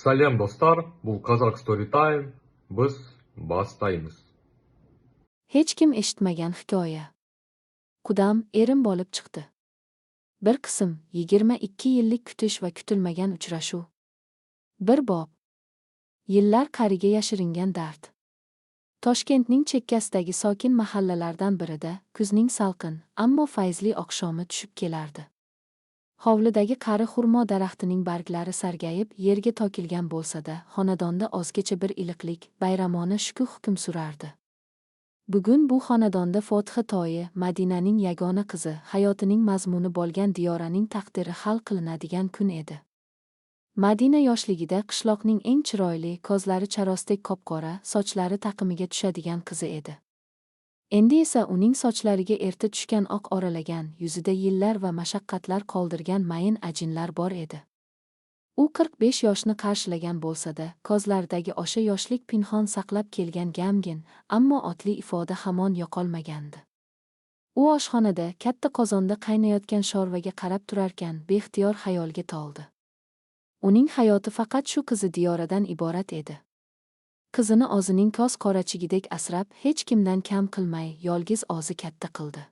Сәлем, достар! Бұл Қазақ Storytime. Біз бастаймыз. Hech kim eshitmagan hikoya. Qudam erim bo'lib chiqdi. Bir qism: 22 yillik kutish va kutilmagan uchrashuv. Bir bob. Yillar qa'riga yashiringan dard. Toshkentning chekkasidagi sokin mahallalardan birida kuzning salqin, ammo fayzli oqshomi tushib kelardi. Hovlidagi qari xurmo daraxtining barglari sargayib, yerga to'kilgan bo'lsa-da, xonadonda ozgacha bir iliqlik, bayramona shukuh hukm surardi. Bugun bu xonadonda fotiha to'yi, Madinaning yagona qizi, hayotining mazmuni bo'lgan Diyoraning taqdiri hal qilinadigan kun edi. Madina yoshligida qishloqning eng chiroyli, ko'zlari charosdek qop-qora, sochlari taqimiga tushadigan qizi edi. Endi esa uning sochlariga erta tushgan oq oralagan, yuzida yillar va mashaqqatlar qoldirgan mayin ajinlar bor edi. U 45 yoshni qarshilagan bo'lsa-da, ko'zlaridagi o'sha yoshlik pinhon saqlab kelgan g'amgin, ammo otli ifoda hamon yo'qolmagandi. U oshxonada katta qozonda qaynayotgan sho'rvaga qarab turarkan, beixtiyor xayolga toldi. Uning hayoti faqat shu qizi Diyoradan iborat edi. Qizini o'zining ko'z qorachigidek asrab, hech kimdan kam qilmay, yolg'iz o'zi katta qildi.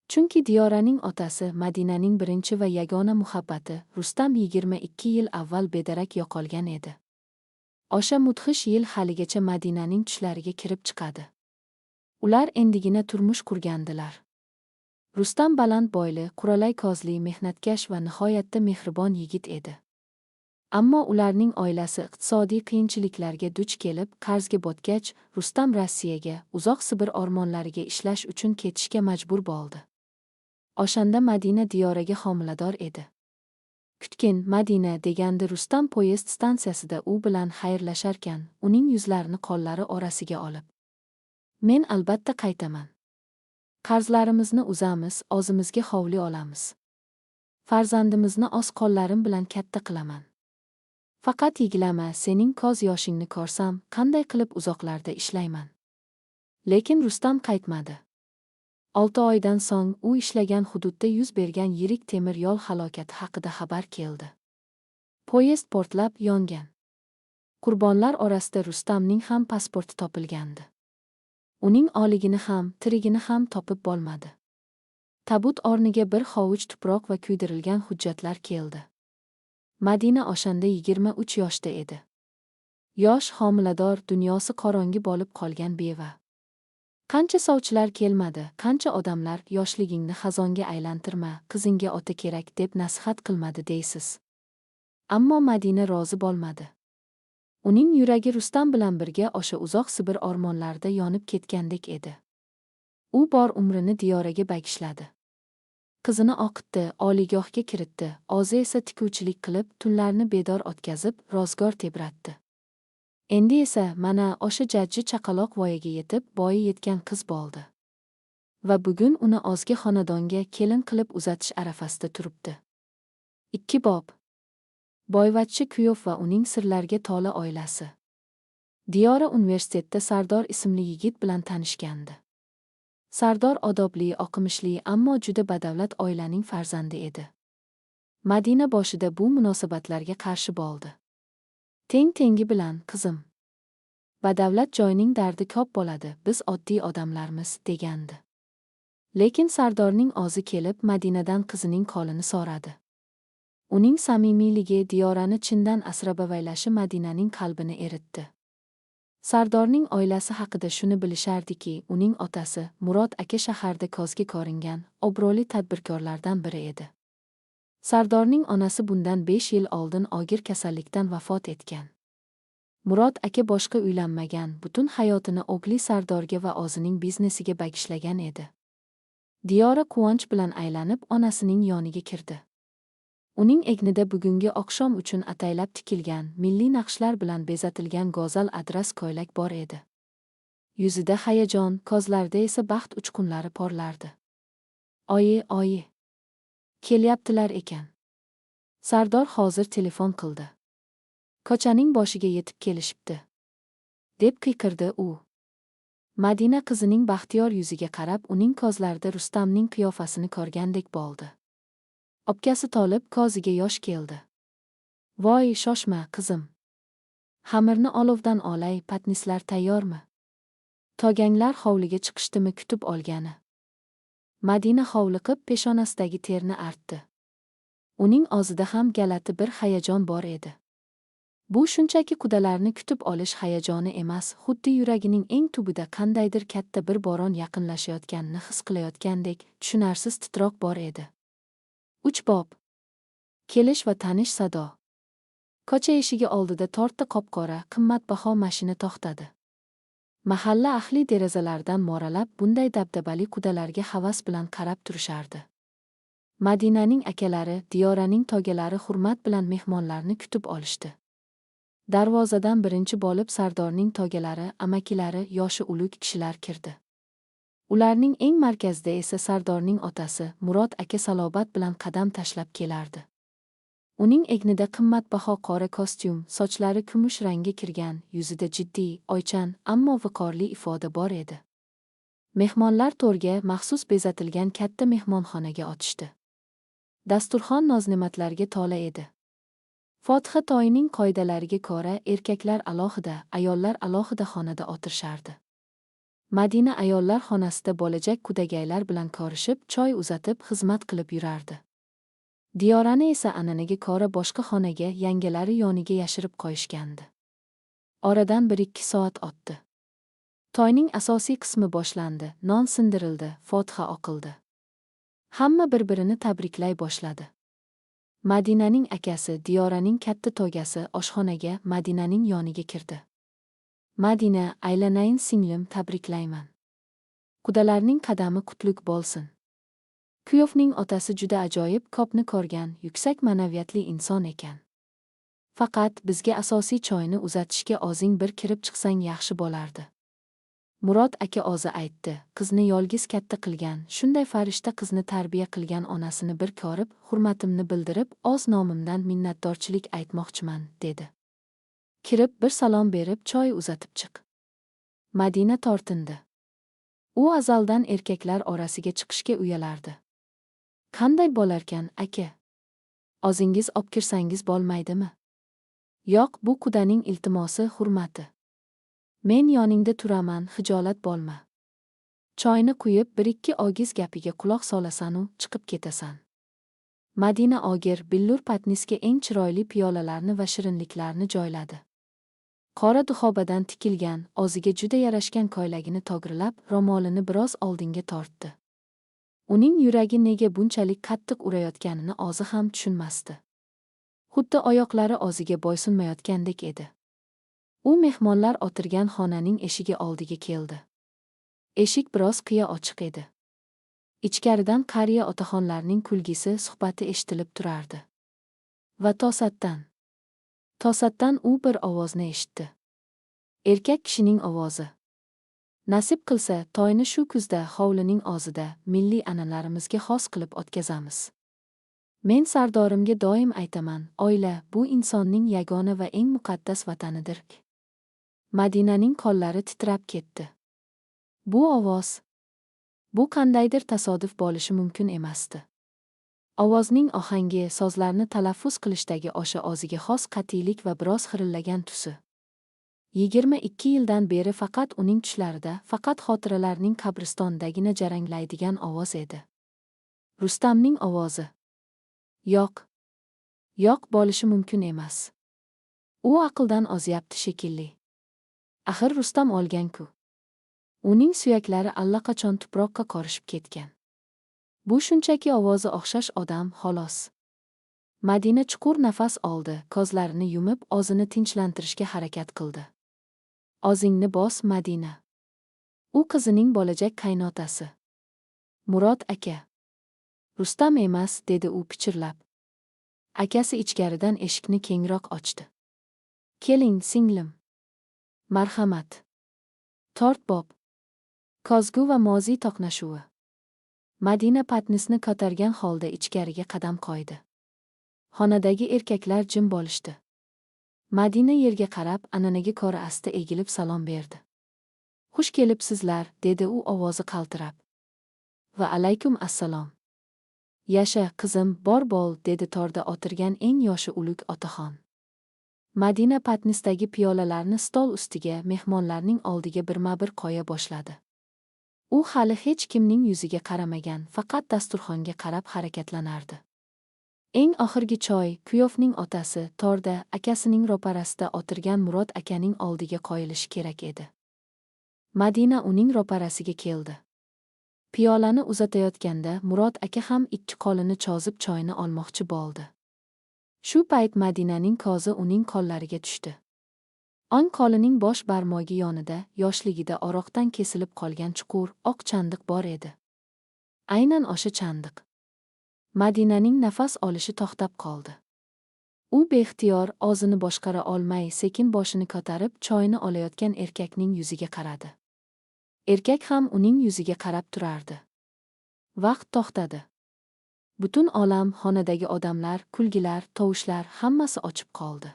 Chunki Diyoraning otasi, Madinaning birinchi va yagona muhabbati, Rustam 22 yil avval bedarak yo'qolgan edi. O'sha mudhish yil haligacha Madinaning tushlariga kirib chiqadi. Ular endigina turmush qurgandilar. Rustam baland bo'yli, quralay ko'zli, mehnatkash va nihoyatda mehribon yigit edi. Ammo ularning oilasi iqtisodiy qiyinchiliklarga duch kelib, qarzga botgach, Rustam Rossiyaga, uzoq Sibir o'rmonlariga ishlash uchun ketishga majbur bo'ldi. O'shanda Madina Diyoraga homilador edi. "Kutgin, Madina", degandi Rustam poyezd stansiyasida u bilan xayrlasharkan, uning yuzlarini qo'llari orasiga olib. "Men albatta qaytaman. Qarzlarimizni uzamiz, o'zimizga hovli olamiz. Farzandimizni o'z qo'llarim bilan katta qilaman. Faqat yig'lama, sening ko'z yoshingni ko'rsam, qanday qilib uzoqlarda ishlayman?" Lekin Rustam qaytmadi. 6 oydan so'ng u ishlagan hududda yuz bergan yirik temir yo'l halokati haqida xabar keldi. Poyezd portlab yongan. Qurbonlar orasida Rustamning ham pasporti topilgandi. Uning o'ligini ham, tirigini ham topib bo'lmadi. Tabut o'rniga bir hovuch tuproq va kuydirilgan hujjatlar keldi. Madina o'shanda 23 yoshda edi. Yosh, homilador, dunyosi qorong'i bo'lib qolgan beva. Qancha sovchilar kelmadi, qancha odamlar "Yoshligingni xazonga aylantirma, qizingga ota kerak", deb nasihat qilmadi deysiz. Ammo Madina rozi bo'lmadi. Uning yuragi Rustam bilan birga o'sha uzoq Sibir o'rmonlarida yonib ketgandek edi. U bor umrini Diyoraga bag'ishladi. Qizini o'qitdi, oliygohga kiritdi, o'zi esa tikuvchilik qilib, tunlarni bedor o'tkazib, ro'zg'or tebratdi. Endi esa mana o'sha jajji chaqaloq voyaga yetib, bo'yi yetgan qiz bo'ldi. Va bugun uni o'zga xonadonga kelin qilib uzatish arafasida turibdi. 2 bob. Boyvachcha kuyov va uning sirlarga to'la oilasi. Diyora universitetda Sardor ismli yigit bilan tanishgandi. Sardor odobli, o'qimishli, ammo juda badavlat oilaning farzandi edi. Madina boshida bu munosabatlarga qarshi bo'ldi. "Teng tengi bilan, qizim. Badavlat joyning dardi ko'p bo'ladi, biz oddiy odamlarmiz", degandi. Lekin Sardorning o'zi kelib Madinadan qizining qo'lini so'radi. Uning samimiyligi, Diyorani chindan asrab-avaylashi Madinaning qalbini eritdi. Sardorning oilasi haqida shuni bilishardiki, uning otasi Murod aka shaharda ko'zga ko'ringan, obro'li tadbirkorlardan biri edi. Sardorning onasi bundan 5 yil oldin og'ir kasallikdan vafot etgan. Murod aka boshqa uylanmagan, butun hayotini o'g'li Sardorga va o'zining biznesiga bag'ishlagan edi. Diyora quvonch bilan aylanib onasining yoniga kirdi. Uning egnida bugungi oqshom uchun ataylab tikilgan, milliy naqshlar bilan bezatilgan go'zal adras ko'ylak bor edi. Yuzida hayajon, ko'zlarida esa baxt uchqunlari porlardi. "Oyi, oyi. Kelyaptilar ekan. Sardor hozir telefon qildi. Ko'chaning boshiga yetib kelishibdi", deb qiyqirdi u. Madina qizining baxtiyor yuziga qarab, uning ko'zlarida Rustamning qiyofasini ko'rgandek bo'ldi. O'pkasi to'lib, ko'ziga yosh keldi. "Voy, shoshma, qizim. Xamirni olovdan olay, patnislar tayyormi? Toganglar hovliga chiqishdimi kutib olgani? Madina hovliqib peshonasidagi terni artdi. Uning ozida ham galati bir hayajon bor edi. Bu shunchaki qudalarni kutib olish hayajoni emas, xuddi yuragining eng tubida qandaydir katta bir bo'ron yaqinlashayotganini his qilayotgandek tushunarsiz titroq bor edi. 3 bob. Kelish va tanish sado. Ko'cha eshigi oldida torta qop-qora, qimmatbaho mashina to'xtadi. Mahalla ahli derazalardan mo'ralab bunday dabdabali qudalarga havas bilan qarab turishardi. Madinaning akalari, Diyoraning togalari hurmat bilan mehmonlarni kutib olishdi. Darvozadan birinchi bo'lib Sardorning togalari, amakilari, yoshi ulug' kishilar kirdi. Ularning eng markazida esa Sardorning otasi Murod aka salobat bilan qadam tashlab kelardi. Uning egnida qimmatbaho qora kostyum, sochlari kumush rangga kirgan, yuzida jiddiy, oychan, ammo viqorli ifoda bor edi. Mehmonlar to'rga maxsus bezatilgan katta mehmonxonaga otishdi. Dasturxon noz-ne'matlarga to'la edi. Fotiha toyining qoidalariga ko'ra erkaklar alohida, ayollar alohida xonada o'tirishardi. Madina ayollar xonasida bo'lajak qudagaylar bilan ko'rishib, choy uzatib, xizmat qilib yurardi. Diyorani esa an'anaga ko'ra boshqa xonaga, yangalari yoniga yashirib qo'yishgandi. Oradan 1-2 soat o'tdi. Toyning asosiy qismi boshlandi, non sindirildi, fotiha o'qildi. Hamma bir-birini tabriklay boshladi. Madinaning akasi, Diyoraning katta togasi oshxonaga, Madinaning yoniga kirdi. Madina, aylanayin singlim, tabriklayman. Qudalarning qadami qutlug' bo'lsin. Kuyovning otasi juda ajoyib, ko'pni ko'rgan, yuksak ma'naviyatli inson ekan. Faqat bizga asosiy choyni uzatishga o'zing bir kirib chiqsang yaxshi bo'lardi. Murod aka o'zi aytdi, qizni yolg'iz katta qilgan, shunday farishta qizni tarbiya qilgan onasini bir ko'rib, hurmatimni bildirib, o'z nomimdan minnatdorchilik aytmoqchiman, dedi. Kirib bir salom berib, choy uzatib chiq. Madina tortindi. U azaldan erkaklar orasiga chiqishga uyalardi. Qanday bo'larkan, aka? O'zingiz obkirsangiz bo'lmaydimi? Yo'q, bu qudaning iltimosi, hurmati. Men yoningda turaman, xijolat bo'lma. Choyni quyib, 1-2 og'iz gapiga quloq solasan-u, chiqib ketasan. Madina og'ir, billur patnisga eng chiroyli piyolalarni va shirinliklarni joyladi. Qora duxobadan tikilgan, o'ziga juda yarashgan ko'ylagini to'g'rilab, ro'molini biroz oldinga tortdi. Uning yuragi nega bunchalik qattiq urayotganini o'zi ham tushunmasdi. Xuddi oyoqlari o'ziga bo'ysunmayotgandek edi. U mehmonlar o'tirgan xonaning eshigi oldiga keldi. Eshik biroz qiya ochiq edi. Ichkaridan qariya otaxonlarning kulgisi, suhbati eshitilib turardi. Va to'satdan u bir ovozni eshitdi. Erkak kishining ovozi. Nasib qilsa, toyni shu kuzda hovlining og'zida milliy an'analarimizga xos qilib o'tkazamiz. Men Sardorimga doim aytaman, oila bu insonning yagona va eng muqaddas vatanidir. Madinaning qo'llari titrab ketdi. Bu ovoz, bu qandaydir tasodif bo'lishi mumkin emasdi. Ovozning ohangi, so'zlarni talaffuz qilishdagi o'sha o'ziga xos qat'iylik va biroz xirillagan tusi. 22 yildan beri faqat uning tushlarida, faqat xotiralarning qabristonidagina jaranglaydigan ovoz edi. Rustamning ovozi. Yo'q. Yo'q bo'lishi mumkin emas. U aqldan ozyapti shekilli. Axir Rustam olgan-ku. Uning suyaklari allaqachon tuproqqa qorishib ketgan. Bu shunchaki ovozi o'xshash odam, xolos. Madina chuqur nafas oldi, ko'zlarini yumib, o'zini tinchlantirishga harakat qildi. O'zingni bos, Madina. U qizining bo'lajak qaynotasi. Murod aka. Rustam emas, dedi u pichirlab. Akasi ichkaridan eshikni kengroq ochdi. Keling, singlim. Marhamat. Tort bob. Ko'zgu va moziy to'qnashuvi. Madina patnisni ko'targan holda ichkariga qadam qo'ydi. Xonadagi erkaklar jim bo'lishdi. Madina yerga qarab, an'anaga ko'ra asta egilib salom berdi. Xush kelibsizlar, dedi u ovozi qaltirab. Va alaykum assalom. Yasha, qizim, bor bo'l, dedi torda o'tirgan eng yoshi ulug' otaxon. Madina patnisdagi piyolalarni stol ustiga, mehmonlarning oldiga birma-bir qo'ya boshladi. U hali hech kimning yuziga qaramagan, faqat dasturxonga qarab harakatlanardi. Eng oxirgi choy kuyovning otasi torda akasining ro'parasida o'tirgan Murod akaning oldiga qo'yilishi kerak edi. Madina uning ro'parasiga keldi. Piyolani uzatayotganda Murod aka ham ikki qo'lini cho'zib choyni olmoqchi bo'ldi. Shu payt Madinaning ko'zi uning qo'llariga tushdi. O'ng qo'lining bosh barmog'i yonida yoshligida aroqdan kesilib qolgan chuqur oq chandiq bor edi. Aynan o'sha chandiq. Madinaning nafas olishi to'xtab qoldi. U beixtiyor o'zini boshqara olmay sekin boshini ko'tarib choyni olayotgan erkakning yuziga qaradi. Erkak ham uning yuziga qarab turardi. Vaqt to'xtadi. Butun olam, xonadagi odamlar, kulgilar, tovushlar hammasi o'chib qoldi.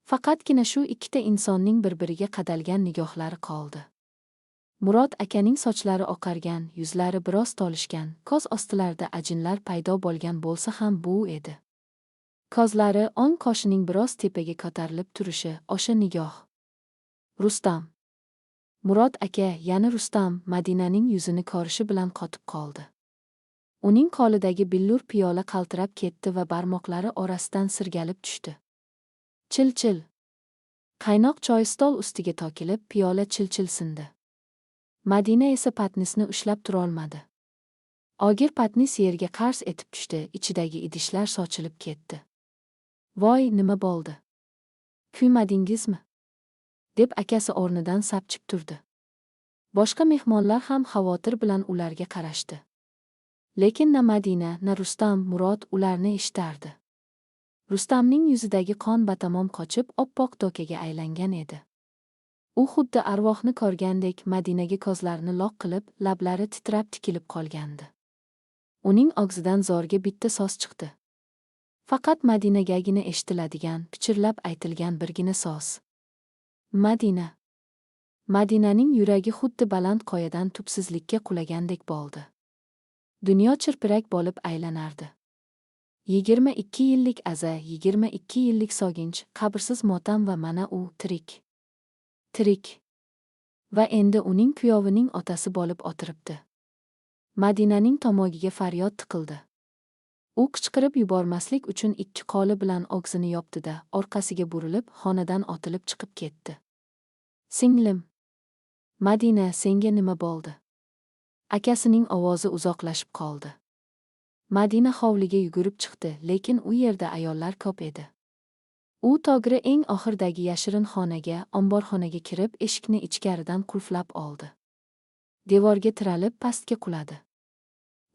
Faqatgina shu ikkita insonning bir-biriga qadalgan nigohlari qoldi. Murod akaning sochlari oqargan, yuzlari biroz tolishgan, ko'z ostilarida ajinlar paydo bo'lgan bo'lsa ham bu edi. Ko'zlari o'ng qoshining biroz tepaga ko'tarilib turishi, o'sha nigoh. Rustam. Murod aka, ya'ni Rustam, Madinaning yuzini ko'rishi bilan qotib qoldi. Uning qo'lidagi billur piyola qaltirab ketdi va barmoqlari orasidan sirgalib tushdi. Chil-chil. Qaynoq choy stol ustiga to'kilib, piyola chil-chil sindi. Madina esa patnisni ushlab turolmadi. Og'ir patnis yerga qars etib tushdi, ichidagi idishlar sochilib ketdi. Voy, nima bo'ldi? Kuymadingizmi? Deb akasi o'rnidan sapchib turdi. Boshqa mehmonlar ham xavotir bilan ularga qarashdi. Lekin na Madina, na Rustam, Murod ularni eshitardi. Rustamning yuzidagi qon batamom qochib, oppoq dokaga aylangan edi. U xuddi arvohni ko'rgandek Madinaga ko'zlarini loq qilib, lablari titrab tikilib qolgandi. Uning og'zidan zo'rga bitta so'z chiqdi. Faqat Madinagagina eshitiladigan, pichirlab aytilgan birgina so'z. Madina. Madinaning yuragi xuddi baland qoyadan tubsizlikka qulagandek bo'ldi. Dunyo chirpirak bo'lib aylanardi. 22 yillik aza, 22 yillik soginch, qabrsiz motam va mana u tirik. Tirik. Va endi uning kuyovining otasi bo'lib o'tiribdi. Madinaning tomogiga faryod tiqildi. U qichqirib yubormaslik uchun ikki qo'li bilan og'zini yopdi-da, orqasiga burilib, xonadan otilib chiqib ketdi. Singlim. Madina, senga nima bo'ldi? Akasining ovozi uzoqlashib qoldi. Madina hovliga yugurib chiqdi, lekin u yerda ayollar ko'p edi. U to'g'ri eng oxirdagi yashirin xonaga, omborxonaga kirib, eshikni ichkaridan qulflab oldi. Devorga tiralib pastga quladi.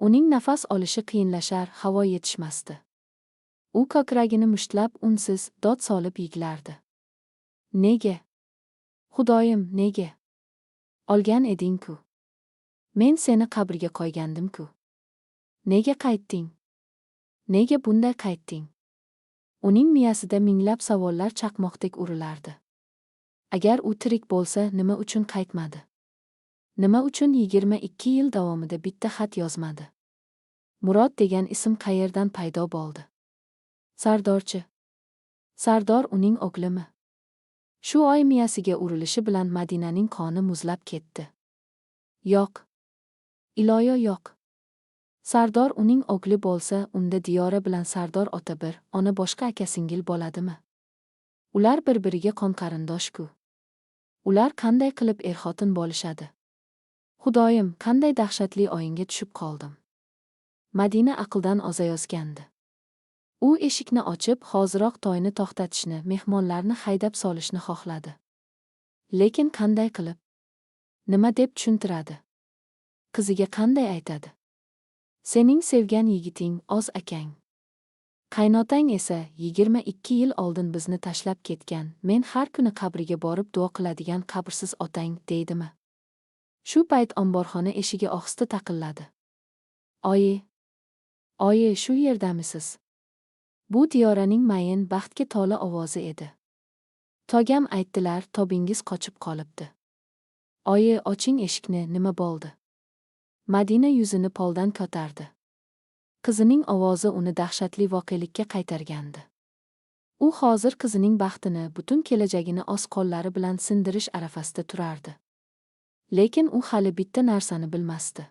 Uning nafas olishi qiyinlashar, havo yetishmasdi. U ko'kragini mushtlab, unsiz dod solib yig'lardi. Nega? Xudoyim, nega? Olgan eding-ku. Men seni qabrga qo'ygandim-ku. Nega qaytding? Nega bunday qaytding? Uning miyasida minglab savollar chaqmoqdek urilardi. Agar u tirik bo'lsa, nima uchun qaytmadi? Nima uchun 22 yil davomida bitta xat yozmadi? Murod degan ism qayerdan paydo bo'ldi? Sardorchi. Sardor uning o'g'limi? Shu oy miyasiga urilishi bilan Madinaning qoni muzlab ketdi. Yo'q. Iloyo yo'q. Sardor uning o'g'li bo'lsa, unda Diyora bilan Sardor ota bir, ona boshqa aka-singil bo'ladimi? Ular bir-biriga qon qarindosh-ku. Ular qanday qilib er-xotin bo'lishadi? Xudoyim, qanday dahshatli o'yinga tushib qoldim. Madina aqldan ozayozgandi. U eshikni ochib, hoziroq to'yni to'xtatishni, mehmonlarni haydab solishni xohladi. Lekin qanday qilib? Nima deb tushuntiradi? Qiziga qanday aytadi? Sening sevgan yigiting oz akang. Qaynotang esa 22 yil oldin bizni tashlab ketgan, men har kuni qabriga borib duo qiladigan qabrsiz otang, deydimi? Shu payt omborxona eshigi ohista taqilladi. Oyi! Oyi, shu yerdamisiz? Bu Diyoraning mayin, baxtga to'la ovozi edi. Togam aytdilar, tobingiz qochib qolibdi. Oyi, oching eshikni, nima bo'ldi? Madina yuzini poldan ko'tardi. Qizining ovozi uni dahshatli voqelikka qaytargandi. U hozir qizining baxtini, butun kelajagini oz qo'llari bilan sindirish arafasida turardi. Lekin u hali bitta narsani bilmasdi.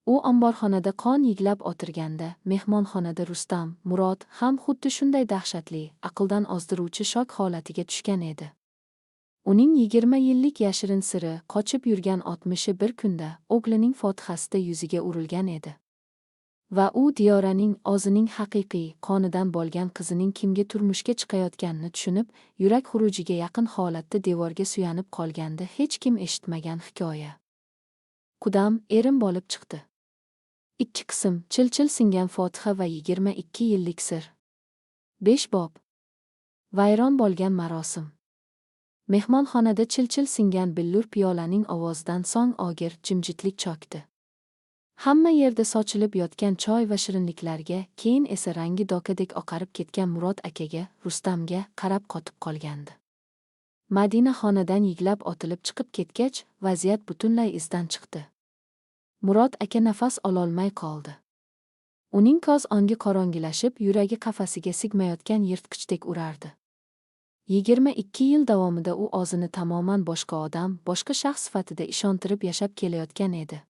U omborxonada qon yiglab o'tirganda, mehmonxonada Rustam, Murod ham xuddi shunday dahshatli, aqldan ozdiruvchi shok holatiga tushgan edi. Uning 20 yillik yashirin siri, qochib yurgan 61 bir kunda o'g'lining fotihasida yuziga urilgan edi. Va u Diyoraning o'zining haqiqiy qonidan bo'lgan qizining kimga turmushga chiqayotganini tushunib, yurak xurujiga yaqin holatda devorga suyanib qolganda hech kim eshitmagan hikoya. Qudam erim bo'lib chiqdi. 2 qism, chil-chil singan fotiha va 22 yillik sir. 5 bob. Vayron bo'lgan marosim. Mehmonxonada chil-chil singan billur piyolaning ovozidan so'ng og'ir jimjitlik cho'kdi. Hamma yerda sochilib yotgan choy va shirinliklarga, keyin esa rangi dokadek oqarib ketgan Murod akaga, Rustamga qarab qotib qolgandi. Madina xonadan yiglab otilib chiqib ketgach, vaziyat butunlay izdan chiqdi. Murod aka nafas ololmay qoldi. Uning ko'z ongi qorong'ilashib, yuragi qafasiga sig'mayotgan yirtqichdek urardi. 22 yil davomida u o'zini tamoman boshqa odam, boshqa shaxs sifatida ishontirib yashab kelayotgan edi.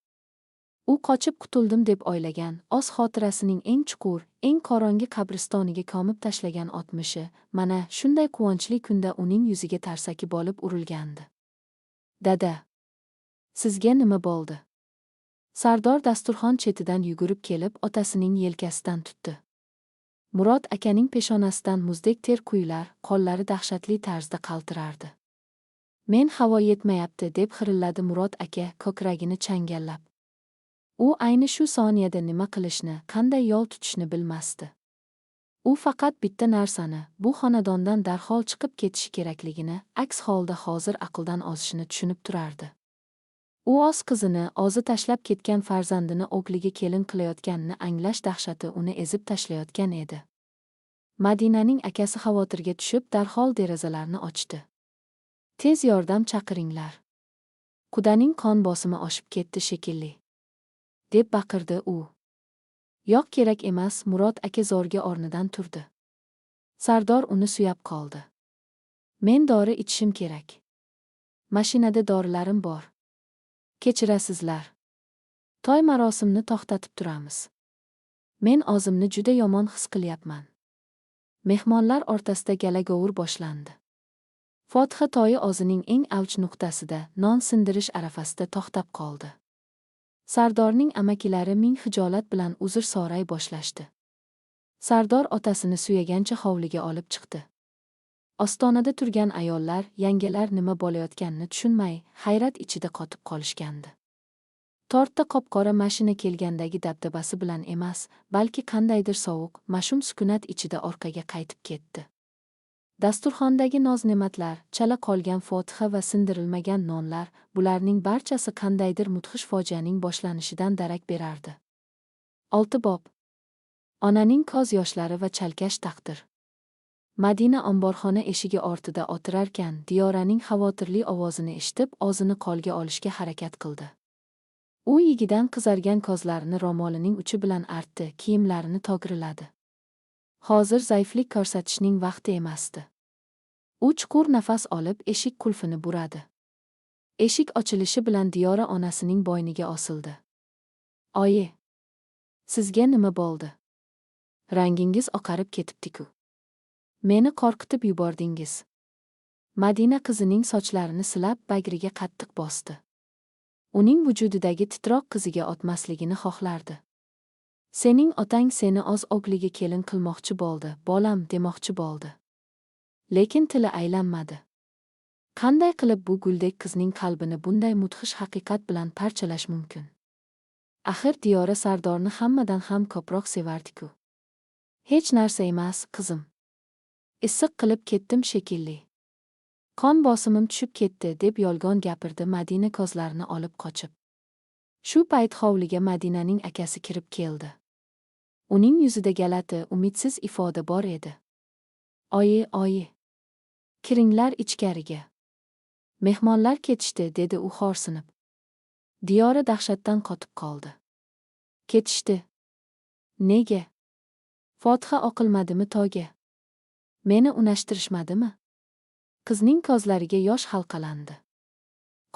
U qochib qutuldim deb o'ylagan, o'z xotirasining eng chuqur, eng qorong'i qabristoniga ko'mib tashlagan 60-i, mana shunday quvonchli kunda uning yuziga tarsaki bo'lib urilgandi. Dada, sizga nima bo'ldi? Sardor dasturxon chetidan yugurib kelib, otasining yelkasidan tutdi. Murod akaning peshonasidan muzdek ter quyilar, qo'llari dahshatli tarzda qaltirardi. Men havo yetmayapti, deb xirilladi Murod aka, ko'kragini changallab. U ayni shu soniyada nima qilishni, qanday yo'l tutishni bilmasdi. U faqat bitta narsani, bu xonadondan darhol chiqib ketishi kerakligini, aks holda hozir aqldan ozishini tushunib turardi. U o'z qizini, o'zi tashlab ketgan farzandini o'g'liga kelin qilayotganini anglash dahshati uni ezib tashlayotgan edi. Madinaning akasi xavotirga tushib, darhol derazalarni ochdi. Tez yordam chaqiringlar. Qudaning qon bosimi oshib ketdi shekilli, deb baqirdi u. Yo'q, kerak emas, Murod aka zo'rga o'rnidan turdi. Sardor uni suyab qoldi. Men dori ichishim kerak. Mashinada dorilarim bor. Kechirasizlar. To'y marosimni to'xtatib turamiz. Men o'zimni juda yomon his qilyapman. Mehmonlar o'rtasida galagovur boshlandi. Fotiha to'yi o'zining eng avj nuqtasida, non sindirish arafasida to'xtab qoldi. Sardorning amakilari ming hijolat bilan uzr so'ray boshlashdi. Sardor otasini suyagancha hovliga olib chiqdi. Ostonada turgan ayollar, yangalar nima bo'layotganini tushunmay, hayrat ichida qotib qolishgandi. Tortda qop-qora mashina kelgandagi dabdabasi bilan emas, balki qandaydir sovuq, mash'um sukunat ichida orqaga qaytib ketdi. Dasturxondagi noz-ne'matlar, chala qolgan fotiha va sindirilmagan nonlar, bularning barchasi qandaydir mudhish fojianing boshlanishidan darak berardi. 6 bob. Onaning ko'z yoshlari va chalkash taqdir. Madina omborxona eshigi ortida o'tirarkan, Diyoraning xavotirli ovozini eshitib, o'zini qo'lga olishga harakat qildi. U yigidan qizargan ko'zlarini ro'molining uchi bilan artdi, kiyimlarini to'g'riladi. Hozir zaiflik ko'rsatishning vaqti emasdi. U chuqur nafas olib, eshik qulfini buradi. Eshik ochilishi bilan Diyora onasining bo'yniga osildi. Oyi, sizga nima bo'ldi? Rangingiz oqarib ketibdi-ku. Meni qo'rqitib yubordingiz. Madina qizining sochlarini silab, bag'riga qattiq bosdi. Uning vujudidagi titroq qiziga otmasligini xohlardi. Sening otang seni o'z o'g'liga kelin qilmoqchi bo'ldi, bolam demoqchi bo'ldi. Lekin tili aylanmadi. Qanday qilib bu guldek qizning qalbini bunday mudhish haqiqat bilan parchalash mumkin? Axir Diyora Sardorni hammadan ham ko'proq sevardi-ku. Hech narsa emas, qizim. Issiq qilib ketdim shekilli. Qon bosimim tushib ketdi, deb yolg'on gapirdi Madina ko'zlarini olib qochib. Shu payt hovliga Madinaning akasi kirib keldi. Uning yuzida g'alati, umidsiz ifoda bor edi. Oyi, oyi. Kiringlar ichkariga. Mehmonlar ketishdi, dedi u xorsinib. Diyora dahshatdan qotib qoldi. Ketishdi. Nega? Fotiha o'qilmadimi to'yga? Meni unashtirishmadimi? Qizning ko'zlariga yosh halqalandi.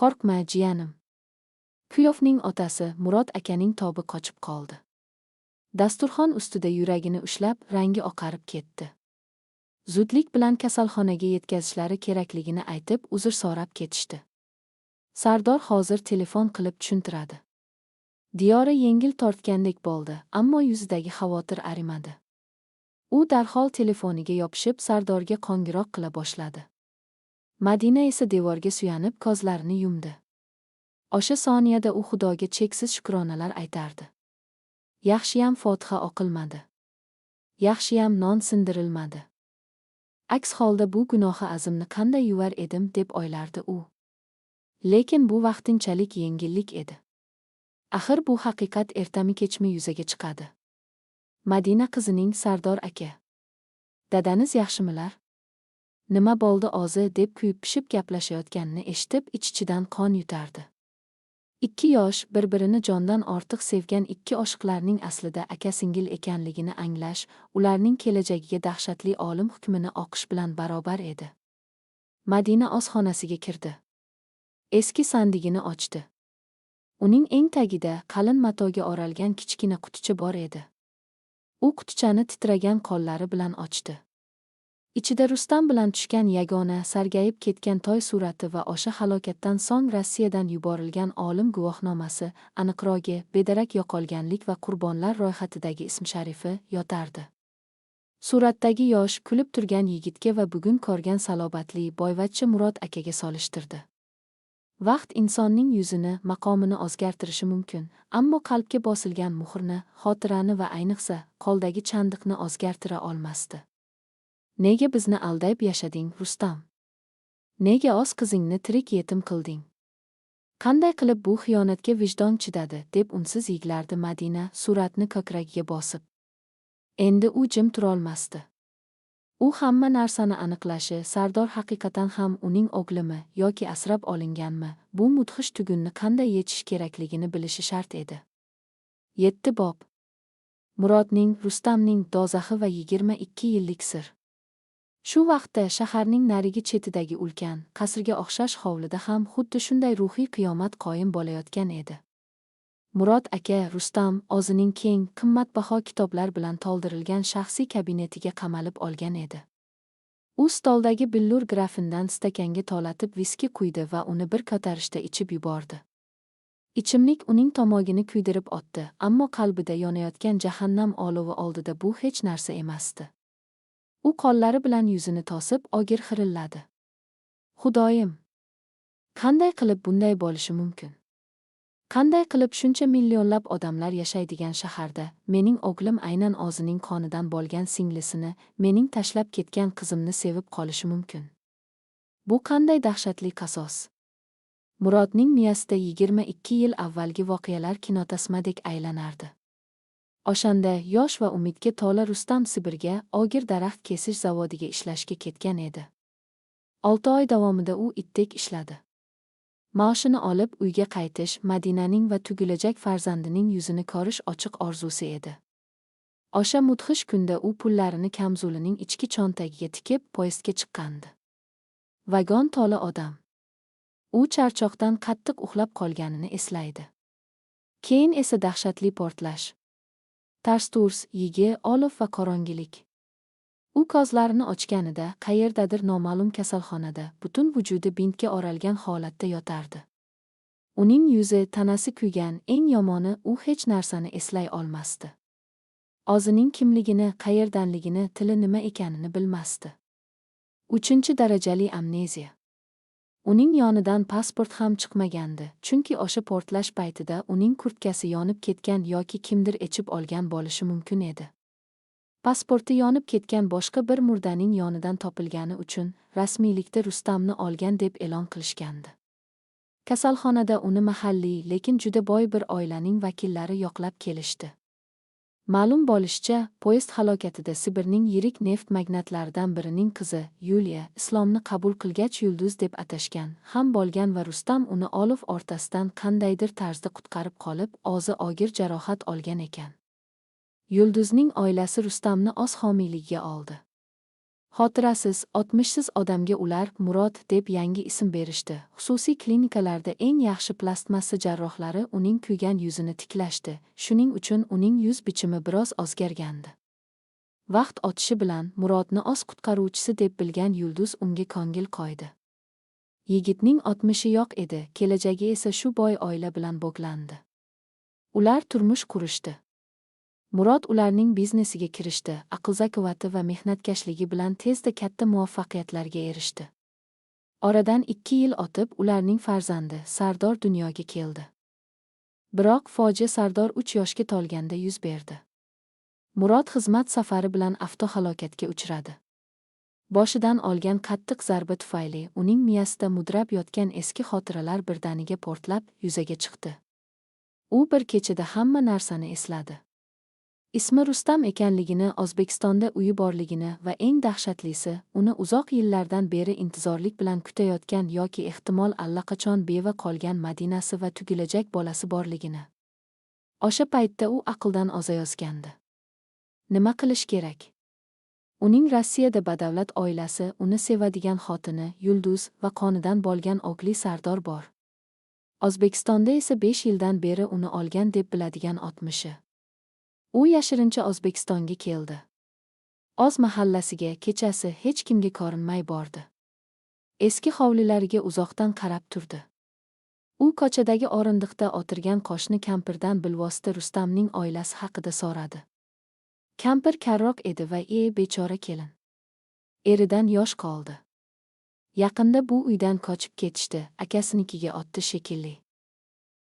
Qo'rqma, jiyanim. Kuyovning otasi Murod akaning tobi qochib qoldi. Dasturxon ustida yuragini ushlab, rangi oqarib ketdi. Zudlik bilan kasalxonaga yetkazishlari kerakligini aytib, uzr so'rab ketishdi. Sardor hozir telefon qilib tushuntiradi. Diyora yengil tortgandek bo'ldi, ammo yuzidagi xavotir arimadi. U darhol telefoniga yopishib, Sardorga qo'ng'iroq qila boshladi. Madina esa devorga suyanib, ko'zlarini yumdi. O'sha soniyada u Xudoga cheksiz shukronalar aytardi. Yaxshiyam fotiha o'qilmadi. Yaxshiyam non sindirilmadi. Aks holda bu gunohi azimni qanday yuvar edim, deb o'ylardi u. Lekin bu vaqtinchalik yengillik edi. Axir bu haqiqat ertami-kechmi yuzaga chiqadi. Madina qizining "Sardor aka, dadaniz yaxshimilar? Nima bo'ldi o'zi?" deb kuyib-pishib gaplashayotganini eshitib, ich-ichidan qon yutardi. Ikki yosh, bir-birini jondan ortiq sevgan ikki oshiqlarning aslida aka-singil ekanligini anglash, ularning kelajagiga dahshatli olim hukmini o'qish bilan barobar edi. Madina o'z xonasiga kirdi. Eski sandigini ochdi. Uning eng tagida qalin matoga o'ralgan kichkina quticha bor edi. U qutichani titragan qo'llari bilan ochdi. Ichida Rustam bilan tushgan yagona, sargayib ketgan toy surati va o'sha halokatdan so'ng Rossiyadan yuborilgan olim guvohnomasi, aniqrog'i, bedarak yo'qolganlik va qurbonlar ro'yxatidagi ism-sharifi yotardi. Suratdagi yosh, kulib turgan yigitga va bugun ko'rgan salobatli, boyvachcha Murod akaga solishtirdi. Vaqt insonning yuzini, maqomini o'zgartirishi mumkin, ammo qalbga bosilgan muhrni, xotirani va ayniqsa, qo'ldagi chandiqni o'zgartira olmasdi. Nega bizni aldab yashading, Rustam? Nega o'z qizingni tirik yetim qilding? Qanday qilib bu xiyonatga vijdon chidadi, deb unsiz yig'lardi Madina, suratni ko'kragiga bosib. Endi u jim turolmasdi. U hamma narsani aniqlashi, Sardor haqiqatan ham uning o'g'limi yoki asrab olinganmi, bu mudhish tugunni qanday yechish kerakligini bilishi shart edi. 7 bob. Murodning, Rustamning do'zaxi va 22 yillik sir. Shu vaqtda shaharning narigi chetidagi ulkan, qasrga o'xshash hovlida ham xuddi shunday ruhiy qiyomat qoyim bo'layotgan edi. Murod aka Rustam o'zining keng, qimmatbaho kitoblar bilan to'ldirilgan shaxsiy kabinetiga qamalib olgan edi. U stoldagi billur grafindan stakanga to'latib viski quydi va uni bir ko'tarishda ichib yubordi. Ichimlik uning tomog'ini kuydirib otdi, ammo qalbida yonayotgan jahannam olovi oldida bu hech narsa emasdi. U qo'llari bilan yuzini to'sib, og'ir xirilladi. Xudoyim! Qanday qilib bunday bo'lishi mumkin? Qanday qilib shuncha millionlab odamlar yashaydigan shaharda mening o'g'lim aynan o'zining qonidan bo'lgan singlisini, mening tashlab ketgan qizimni sevib qolishi mumkin? Bu qanday dahshatli qasos? Murodning miyasida 22 yil avvalgi voqealar kinotasmadek aylanardi. O'shanda yosh va umidga to'la Rustam Sibirga, og'ir daraxt kesish zavodiga ishlashga ketgan edi. 6 oy davomida u itdek ishladi. Maoshini olib uyga qaytish, Madinaning va tug'ilajak farzandining yuzini ko'rish ochiq orzusi edi. O'sha mudhish kunda u pullarini kamzulining ichki cho'ntagiga tikib, poyezdga chiqqandi. Vagon to'la odam. U charchoqdan qattiq uxlab qolganini eslaydi. Keyin esa dahshatli portlash. Tars-turs, yigi, olov va qorong'ilik. U ko'zlarini ochganida qayerdadir noma'lum kasalxonada butun vujudi bintga o'ralgan holatda yotardi. Uning yuzi, tanasi kuygan, eng yomoni u hech narsani eslay olmasdi. O'zining kimligini, qayerdanligini, tili nima ekanini bilmasdi. 3 darajali amneziya. Uning yonidan pasport ham chiqmagandi, chunki o'sha portlash paytida uning kurtkasi yonib ketgan yoki kimdir echib olgan bo'lishi mumkin edi. Pasporti yonib ketgan boshqa bir murdaning yonidan topilgani uchun rasmiylikda Rustamni olgan deb e'lon qilishgandi. Kasalxonada uni mahalliy, lekin juda boy bir oilaning vakillari yo'qlab kelishdi. Ma'lum bo'lishicha, poyezd halokatida Sibirning yirik neft magnatlaridan birining qizi Yuliya islomni qabul qilgach Yulduz deb atashgan ham bo'lgan va Rustam uni olov o'rtasidan qandaydir tarzda qutqarib qolib, o'zi og'ir jarohat olgan ekan. Yulduzning oilasi Rustamni o'z homiyligiga oldi. Xotirasiz, 60siz odamga ular Murod deb yangi ism berishdi. Xususiy klinikalarda eng yaxshi plastmassa jarrohlari uning kuygan yuzini tiklashdi, shuning uchun uning yuz bichimi biroz o'zgargandi. Vaqt o'tishi bilan Murodni o'z qutqaruvchisi deb bilgan Yulduz unga ko'ngil qo'ydi. Yigitning 60i yo'q edi, kelajagi esa shu boy oila bilan bog'landi. Ular turmush qurishdi. Murod ularning biznesiga kirishdi, aql-zakovati va mehnatkashligi bilan tezda katta muvaffaqiyatlarga erishdi. Oradan 2 yil o'tib, ularning farzandi Sardor dunyoga keldi. Biroq fojia Sardor 3 yoshga to'lganda yuz berdi. Murod xizmat safari bilan avtohalokatga uchradi. Boshidan olgan qattiq zarba tufayli uning miyasida mudrab yotgan eski xotiralar birdaniga portlab yuzaga chiqdi. U bir kechada hamma narsani esladi. Ismi Rustam ekanligini, O'zbekistonda uyi borligini va eng dahshatlisi, uni uzoq yillardan beri intizorlik bilan kutayotgan yoki ehtimol allaqachon beva qolgan Madinasi va tugilajak bolasi borligini. O'sha paytda u aqldan ozayozgandi. Nima qilish kerak? Uning Rossiyada badavlat oilasi, uni sevadigan xotini Yulduz va qonidan bo'lgan o'g'li Sardor bor. O'zbekistonda esa 5 yildan beri uni olgan deb biladigan 60i. U yashirincha O'zbekistonga keldi. O'z mahallasiga kechasi hech kimga ko'rinmay bordi. Eski hovlilariga uzoqdan qarab turdi. U ko'chadagi o'rindiqda o'tirgan qo'shni kampirdan bilvosita Rustamning oilasi haqida so'radi. Kampir karroq edi va bechora kelin. Eridan yosh qoldi. Yaqinda bu uydan qochib ketishdi, akasinikiga otdi shekilli.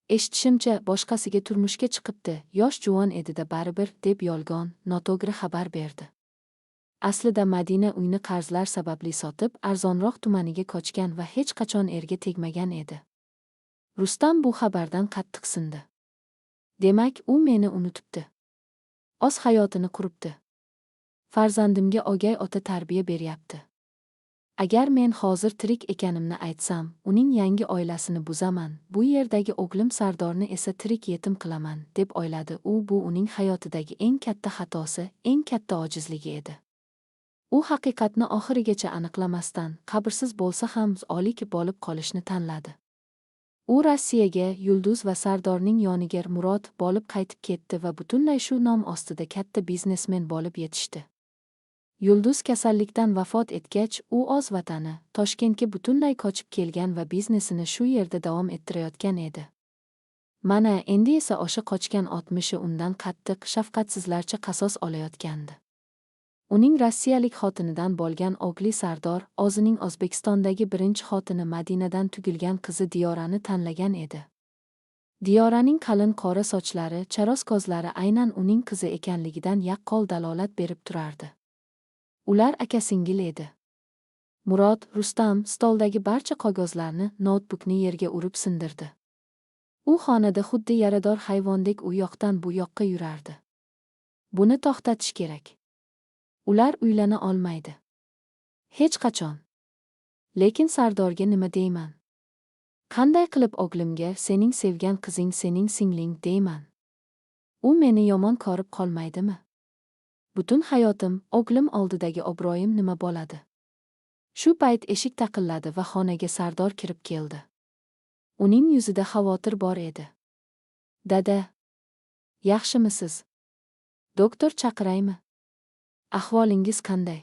Eshitishimcha, boshqasiga turmushga chiqibdi, yosh juvon edi-da baribir, deb yolg'on, noto'g'ri xabar berdi. Aslida Madina uyni qarzlar sababli sotib, arzonroq tumaniga qochgan va hech qachon erga tegmagan edi. Rustam bu xabardan qattiq sindi. Demak, u meni unutibdi. O'z hayotini quribdi. Farzandimga o'gay ota tarbiya beryapti. Agar men hozir tirik ekanimni aytsam, uning yangi oilasini buzaman, bu yerdagi o'g'lim Sardorni esa tirik yetim qilaman, deb o'yladi u. Bu uning hayotidagi eng katta xatosi, eng katta ojizligi edi. U haqiqatni oxirigacha aniqlamasdan, qabrsiz bo'lsa ham o'lik bo'lib qolishni tanladi. U Rossiyaga Yulduz va Sardorning yoniga Murod bo'lib qaytib ketdi va butunlay shu nom ostida katta biznesmen bo'lib yetishdi. Yulduz kasallikdan vafot etgach, u o'z vatani, Toshkentga butunlay ko'chib kelgan va biznesini shu yerda davom ettirayotgan edi. Mana endi esa o'sha qochgan 60i undan qattiq, shafqatsizlarcha qasos olayotgandi. Uning rossiyalik xotinidan bo'lgan o'g'li Sardor o'zining O'zbekistondagi birinchi xotini Madinadan tugilgan qizi Diyorani tanlagan edi. Diyoraning qalin qora sochlari, charos ko'zlari aynan uning qizi ekanligidan yaqqol dalolat berib turardi. Ular aka-singil edi. Murod, Rustam stoldagi barcha qog'ozlarni, noutbukni yerga urib sindirdi. U xonada xuddi yarador hayvondek u yoqdan bu yoqqa yurardi. Buni to'xtatish kerak. Ular uylana olmaydi. Hech qachon. Lekin Sardorga nima deyman? Qanday qilib o'g'limga sening sevgan qizing sening singling deyman? U meni yomon ko'rib qolmaydimi? Butun hayotim, o'g'lim oldidagi obro'yim nima bo'ladi? Shu payt eshik taqilladi va xonaga Sardor kirib keldi. Uning yuzida xavotir bor edi. Dada, yaxshimisiz? Doktor chaqiraymi? Ahvolingiz qanday?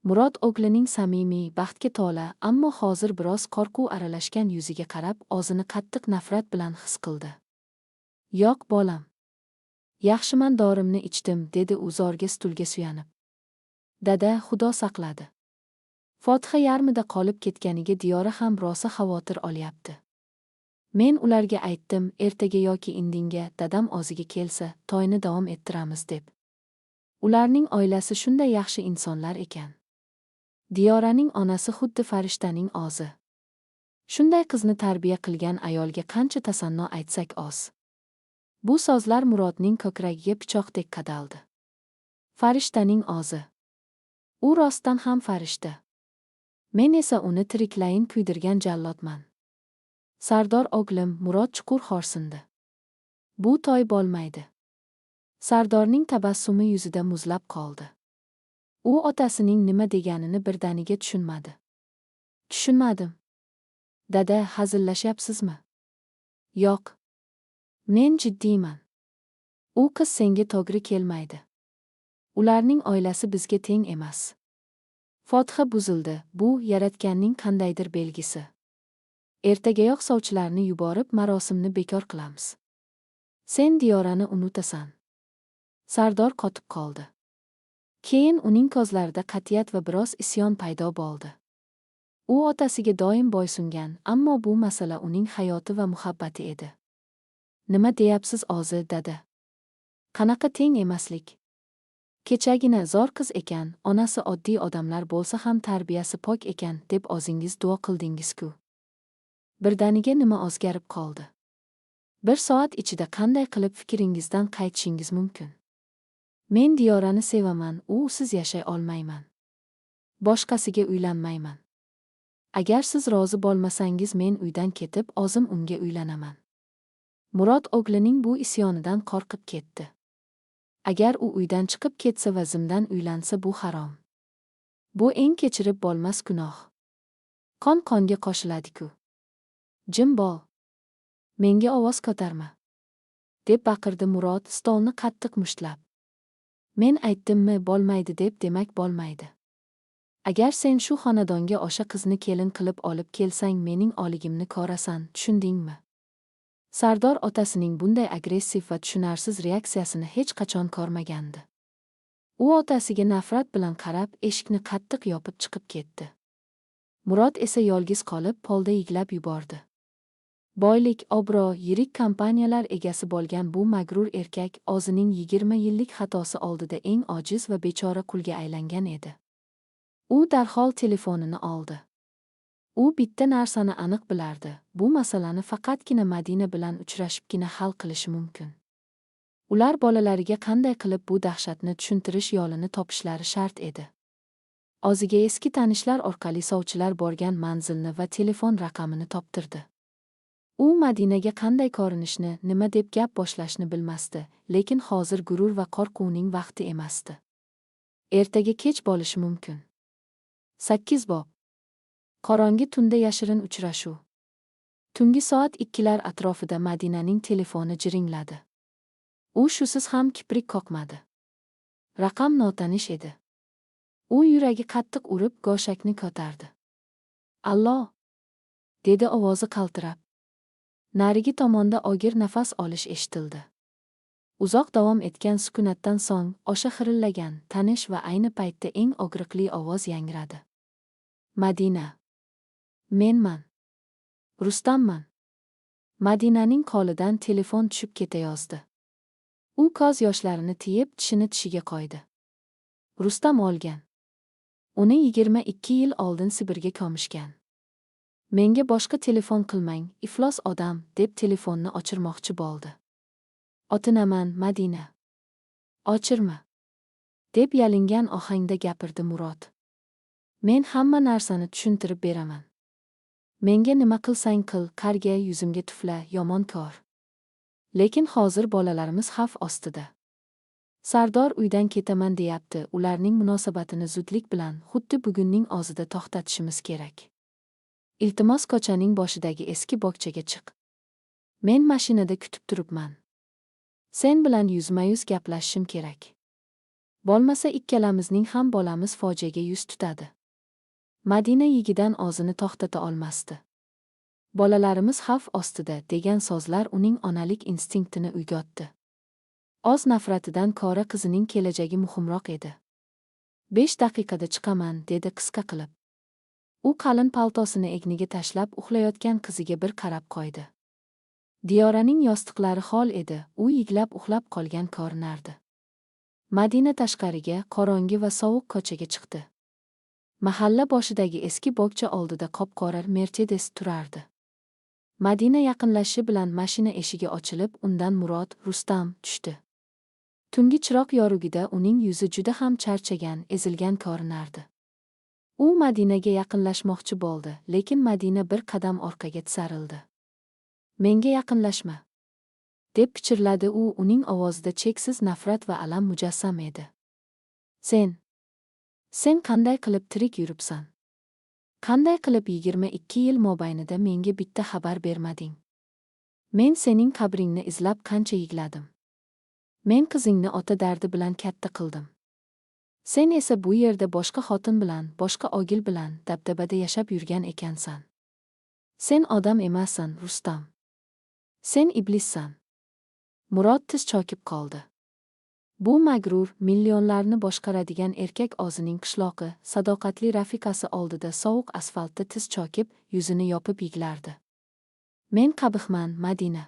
Murod o'g'lining samimiy, baxtga to'la, ammo hozir biroz qo'rquv aralashgan yuziga qarab, o'zini qattiq nafrat bilan his qildi. Yo'q, bolam. Yaxshiman, dorimni ichdim, dedi u zorga stulga suyanib. Dada, Xudo saqladi. Fotiha yarmida qolib ketganiga Diyora ham rosa xavotir olyapti. Men ularga aytdim, ertaga yoki indinga dadam o'ziga kelsa, to'yni davom ettiramiz deb. Ularning oilasi shunday yaxshi insonlar ekan. Diyoraning onasi xuddi farishtaning o'zi. Shunday qizni tarbiya qilgan ayolga qancha tasanno aytsak oz. Bu so'zlar Murodning ko'kragiga pichoqdek qadaldi. Farishtaning o'zi. U rostdan ham farishta. Men esa uni tiriklayin kuydirgan jallodman. Sardor o'g'lim, Murod chuqur xo'rsindi. Bu to'y bo'lmaydi. Sardorning tabassumi yuzida muzlab qoldi. U otasining nima deganini birdaniga tushunmadi. Tushunmadim. Dada, hazillashyapsizmi? Yo'q. Men jiddiyman. U qiz senga to'g'ri kelmaydi. Ularning oilasi bizga teng emas. Fotiha buzildi, bu Yaratganning qandaydir belgisi. Ertagayoq sovchilarni yuborib marosimni bekor qilamiz. Sen Diyorani unutasan. Sardor qotib qoldi. Keyin uning ko'zlarida qat'iyat va biroz isyon paydo bo'ldi. U otasiga doim boysungan, ammo bu masala uning hayoti va muhabbati edi. Nima deyapsiz o'zi, dada? Qanaqa teng emaslik? Kechagina zo'r qiz ekan, onasi oddiy odamlar bo'lsa ham tarbiyasi pok ekan, deb o'zingiz duo qildingiz-ku. Birdaniga nima o'zgarib qoldi? Bir soat ichida qanday qilib fikringizdan qaytishingiz mumkin? Men Diyorani sevaman, usiz yashay olmayman. Boshqasiga uylanmayman. Agar siz rozi bo'lmasangiz men uydan ketib, o'zim unga uylanaman. Murod o'g'lining bu isyonidan qo'rqib ketdi. Agar u uydan chiqib ketsa va zimdan uylansa bu harom. Bu eng kechirib bo'lmas gunoh. Qon qonga qo'shiladi-ku. Jim bo'l. Menga ovoz ko'tarma, deb baqirdi Murod stolni qattiq mushtlab. Men aytdimmi bo'lmaydi deb, demak bo'lmaydi. Agar sen shu xonadonga o'sha qizni kelin qilib olib kelsang mening oligimni ko'rasan, tushundingmi? Sardor otasining bunday agressiv va tushunarsiz reaksiyasini hech qachon ko'rmagandi. U otasiga nafrat bilan qarab, eshikni qattiq yopib chiqib ketdi. Murod esa yolg'iz qolib, polda yiglab yubordi. Boylik, obro', yirik kompaniyalar egasi bo'lgan bu mag'rur erkak o'zining 20 yillik xatosi oldida eng ojiz va bechora qulga aylangan edi. U darhol telefonini oldi. U bitta narsani aniq bilardi, bu masalani faqatgina Madina bilan uchrashibgina hal qilishi mumkin. Ular bolalariga qanday qilib bu dahshatni tushuntirish yo'lini topishlari shart edi. O'ziga eski tanishlar orqali sovchilar borgan manzilni va telefon raqamini toptirdi. U Madinaga qanday ko'rinishni, nima deb gap boshlashni bilmasdi, lekin hozir g'urur va qo'rquvning vaqti emasdi. Ertaga kech bo'lishi mumkin. 8 bob. Qorong'i tunda yashirin uchrashuv. Tungi soat 2lar atrofida Madinaning telefoni jiringladi. U shusiz ham kiprik qoqmadi. Raqam notanish edi. U yuragi qattiq urib go'shakni ko'tardi. Allo, dedi ovozi qaltirab. Narigi tomonda og'ir nafas olish eshitildi. Uzoq davom etgan sukunatdan so'ng o'sha xirillagan, tanish va ayni paytda eng og'riqli ovoz yangradi. Madina. Menman. Rustamman. Madinaning qo'lidan telefon tushib ketayozdi. U ko'z yoshlarini tiyib, tishini tishiga qo'ydi. Rustam olgan. Uni 22 yil oldin Sibirga ko'mishgan. Menga boshqa telefon qilmang, iflos odam, deb telefonni o'chirmoqchi bo'ldi. Otinaman, Madina. O'chirma, deb yalingan ohangda gapirdi Murod. Men hamma narsani tushuntirib beraman. Menga nima qilsang qil, qarga yuzimga tufla, yomon kor. Lekin hozir bolalarimiz xavf ostida. Sardor uydan ketaman deyapti, ularning munosabatini zudlik bilan, xuddi bugunning o'zida to'xtatishimiz kerak. Iltimos, ko'chaning boshidagi eski bog'chaga chiq. Men mashinada kutib turibman. Sen bilan yuzma-yuz gaplashishim kerak. Bo'lmasa ikkalamizning ham bolamiz fojiaga yuz tutadi. Madina yigidan o'zini to'xtata olmasdi. Bolalarimiz xavf ostida degan so'zlar uning onalik instinktini uyg'otdi. O'z nafratidan ko'ra qizining kelajagi muhimroq edi. 5 daqiqada chiqaman, dedi qisqa qilib. U qalin paltosini egniga tashlab uxlayotgan qiziga bir qarab qo'ydi. Diyoraning yostiqlari xol edi, u yiglab uxlab qolgan ko'rinardi. Madina tashqariga, qorong'i va sovuq ko'chaga chiqdi. Mahalla boshidagi eski bog'cha oldida qop-qora Mercedes turardi. Madina yaqinlashishi bilan mashina eshigi ochilib, undan Murod, Rustam tushdi. Tungi chiroq yorug'ida uning yuzi juda ham charchagan, ezilgan ko'rinardi. U Madinaga yaqinlashmoqchi bo'ldi, lekin Madina bir qadam orqaga tisarildi. Menga yaqinlashma, deb pichirladi u, uning ovozida cheksiz nafrat va alam mujassam edi. Sen Sen qanday qilib tirik yuribsan? Qanday qilib 22 yil mobaynida menga bitta xabar bermading? Men sening qabringni izlab qancha yig'ladim. Men qizingni ota dardi bilan katta qildim. Sen esa bu yerda boshqa xotin bilan, boshqa o'g'il bilan dabdabada yashab yurgan ekansan. Sen odam emassan, Rustam. Sen iblissan. Murod tiz cho'kib qoldi. Bu mag'rur, millionlarni boshqaradigan erkak o'zining qishloqi, sadoqatli rafiqasi oldida sovuq asfaltda tiz cho'kib, yuzini yopib yig'lardi. Men qabihman, Madina.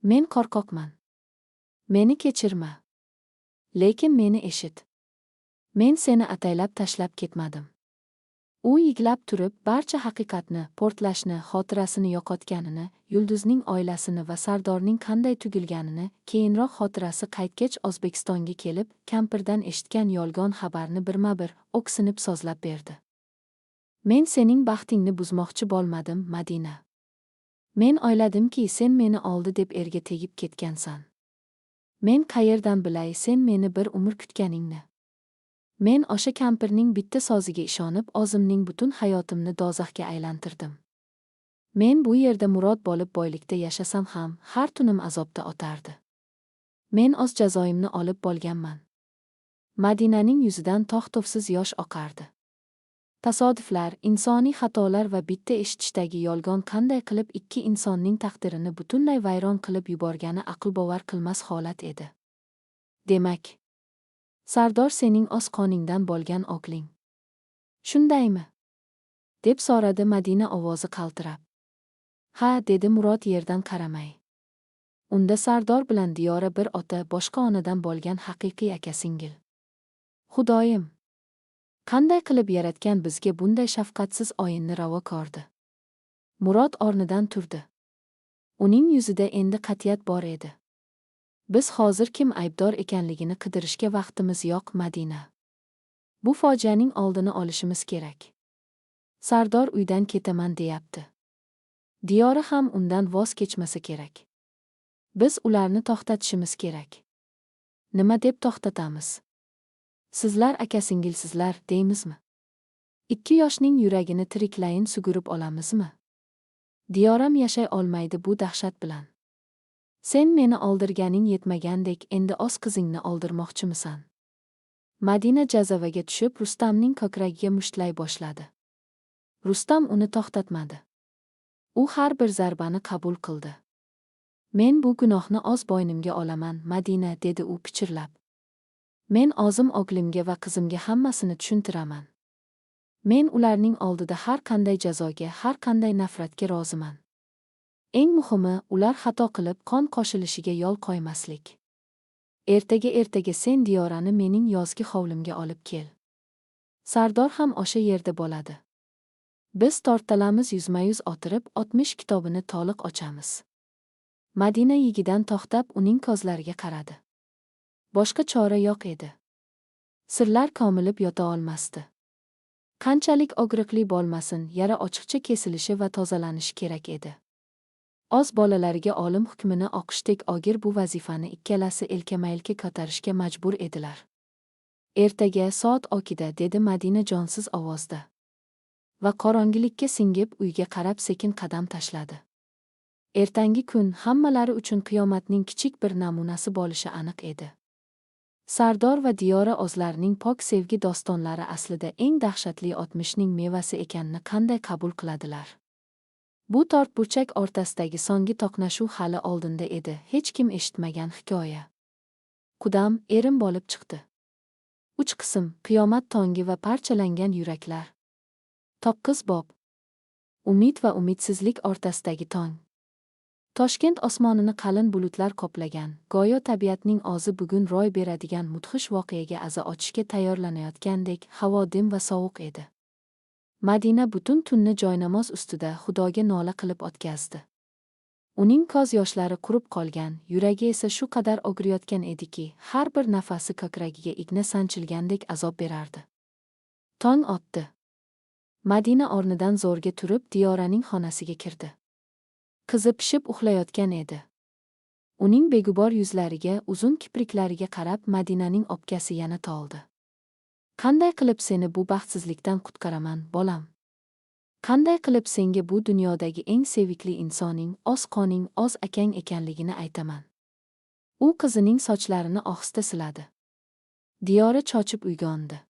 Men qo'rqoqman. Meni kechirma. Lekin meni eshit. Men seni ataylab tashlab ketmadim. U yig'lab turib, barcha haqiqatni, portlashni, xotirasini yo'qotganini, Yulduzning oilasini va Sardorning qanday tugilganini, keyinroq xotirasi qaytgach O'zbekistonga kelib, kampirdan eshitgan yolg'on xabarni birma-bir, o'ksinib so'zlab berdi. Men sening baxtingni buzmoqchi bo'lmadim, Madina. Men o'yladimki, sen meni oldi deb erga tegib ketgansan. Men qayerdan bilay sen meni bir umr kutganingni? Men o'sha kampirning bitta so'ziga ishonib, o'zimning butun hayotimni do'zaxga aylantirdim. Men bu yerda murod bo'lib boylikda yashasam ham, har tunim azobda o'tardi. Men o'z jazoimni olib bo'lganman. Madinaning yuzidan to'xtovsiz yosh oqardi. Tasodiflar, insoniy xatolar va bitta eshitishdagi yolg'on qanday qilib ikki insonning taqdirini butunlay vayron qilib yuborgani aqlbovar qilmas holat edi. Demak, Sardor sening o'z qoningdan bo'lgan o'g'ling. Shundaymi? Deb so'radi Madina ovozi qaltirab. Ha, dedi Murod yerdan qaramay. Unda Sardor bilan Diyora bir ota, boshqa onadan bo'lgan haqiqiy aka-singil. Xudoyim! Qanday qilib yaratgan bizga bunday shafqatsiz o'yinni ravo ko'rdi? Murod o'rnidan turdi. Uning yuzida endi qat'iyat bor edi. Biz hozir kim aybdor ekanligini qidirishga vaqtimiz yo'q, Madina. Bu fojianing oldini olishimiz kerak. Sardor uydan ketaman deyapti. Diyora ham undan voz kechmasa kerak. Biz ularni to'xtatishimiz kerak. Nima deb to'xtatamiz? Sizlar aka-singilsizlar deymizmi? Ikki yoshning yuragini tiriklayin sug'urib olamizmi? Diyoram yashay olmaydi bu dahshat bilan. Sen meni oldirganing yetmagandek endi o'z qizingni oldirmoqchimisan? Madina jazavaga tushib Rustamning ko'kragiga mushtlay boshladi. Rustam uni to'xtatmadi. U har bir zarbani qabul qildi. Men bu gunohni o'z bo'ynimga olaman, Madina, dedi u pichirlab. Men o'zim o'g'limga va qizimga hammasini tushuntiraman. Men ularning oldida har qanday jazoga, har qanday nafratga roziman. Eng muhimi, ular xato qilib qon qo'shilishiga yo'l qo'ymaslik. Ertaga, ertaga sen Diyorani mening yozgi hovlimga olib kel. Sardor ham o'sha yerda bo'ladi. Biz tortalamiz, yuzma-yuz o'tirib, 60 kitobini to'liq ochamiz. Madina yig'idan to'xtab, uning ko'zlariga qaradi. Boshqa chora yo'q edi. Sirlar komilib yota olmasdi. Qanchalik og'riqli bo'lmasin, yara ochiqcha kesilishi va tozalanishi kerak edi. O'z bolalariga olim hukmini o'qishdek og'ir bu vazifani ikkalasi elkama-elka ko'tarishga majbur edilar. Ertaga soat 2da, dedi Madina jonsiz ovozda. Va qorong'ilikka singib uyga qarab sekin qadam tashladi. Ertangi kun hammalari uchun qiyomatning kichik bir namunasi bo'lishi aniq edi. Sardor va Diyora o'zlarining pok sevgi dostonlari aslida eng dahshatli o'tmishning mevasi ekanini qanday qabul qiladilar? Bu to'rtburchak o'rtasidagi so'nggi to'qnashuv hali oldinda edi, hech kim eshitmagan hikoya. Qudam erim bo'lib chiqdi. Uch qism: qiyomat tongi va parchalangan yuraklar. 9 bob. Umid va umidsizlik o'rtasidagi tong. Toshkent osmonini qalin bulutlar qoplagan, go'yo tabiatning o'zi bugun ro'y beradigan mudhish voqeaga aza ochishga tayyorlanayotgandek, havo dim va sovuq edi. Madina butun tunni joynamoz ustida Xudoga nola qilib o'tkazdi. Uning ko'z yoshlari qurib qolgan, yuragi esa shu qadar og'riyotgan ediki, har bir nafasi ko'kragiga igna sanchilgandek azob berardi. Tong otdi. Madina o'rnidan zo'rga turib Diyoraning xonasiga kirdi. Qizi pishib uxlayotgan edi. Uning beg'ubor yuzlariga, uzun kipriklariga qarab Madinaning o'pkasi yana to'ldi. Qanday qilib seni bu baxtsizlikdan qutqaraman, bolam? Qanday qilib senga bu dunyodagi eng sevikli insoning oz qoning, oz akang ekanligini aytaman? U qizining sochlarini ohista siladi. Diyora chochib uyg'ondi.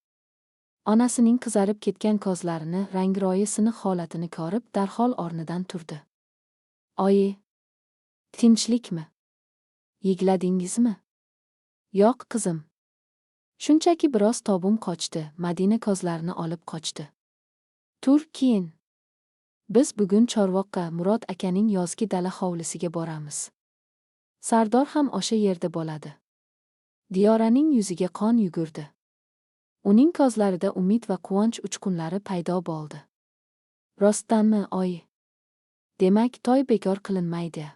Onasining qizarib ketgan ko'zlarini, rangroyi siniq holatini ko'rib, darhol o'rnidan turdi. Oyi, tinchlikmi? Yig'ladingizmi? Yo'q, qizim. Shunchaki biroz tobim qochdi, Madina ko'zlarini olib qochdi. Tur, kiyin. Biz bugun Chorvoqqa, Murod akaning yozgi dala hovlisiga boramiz. Sardor ham o'sha yerda bo'ladi. Diyoraning yuziga qon yugurdi. Uning ko'zlarida umid va quvonch uchqunlari paydo bo'ldi. Rostdanmi, oyi? Demak, to'y bekor qilinmaydi.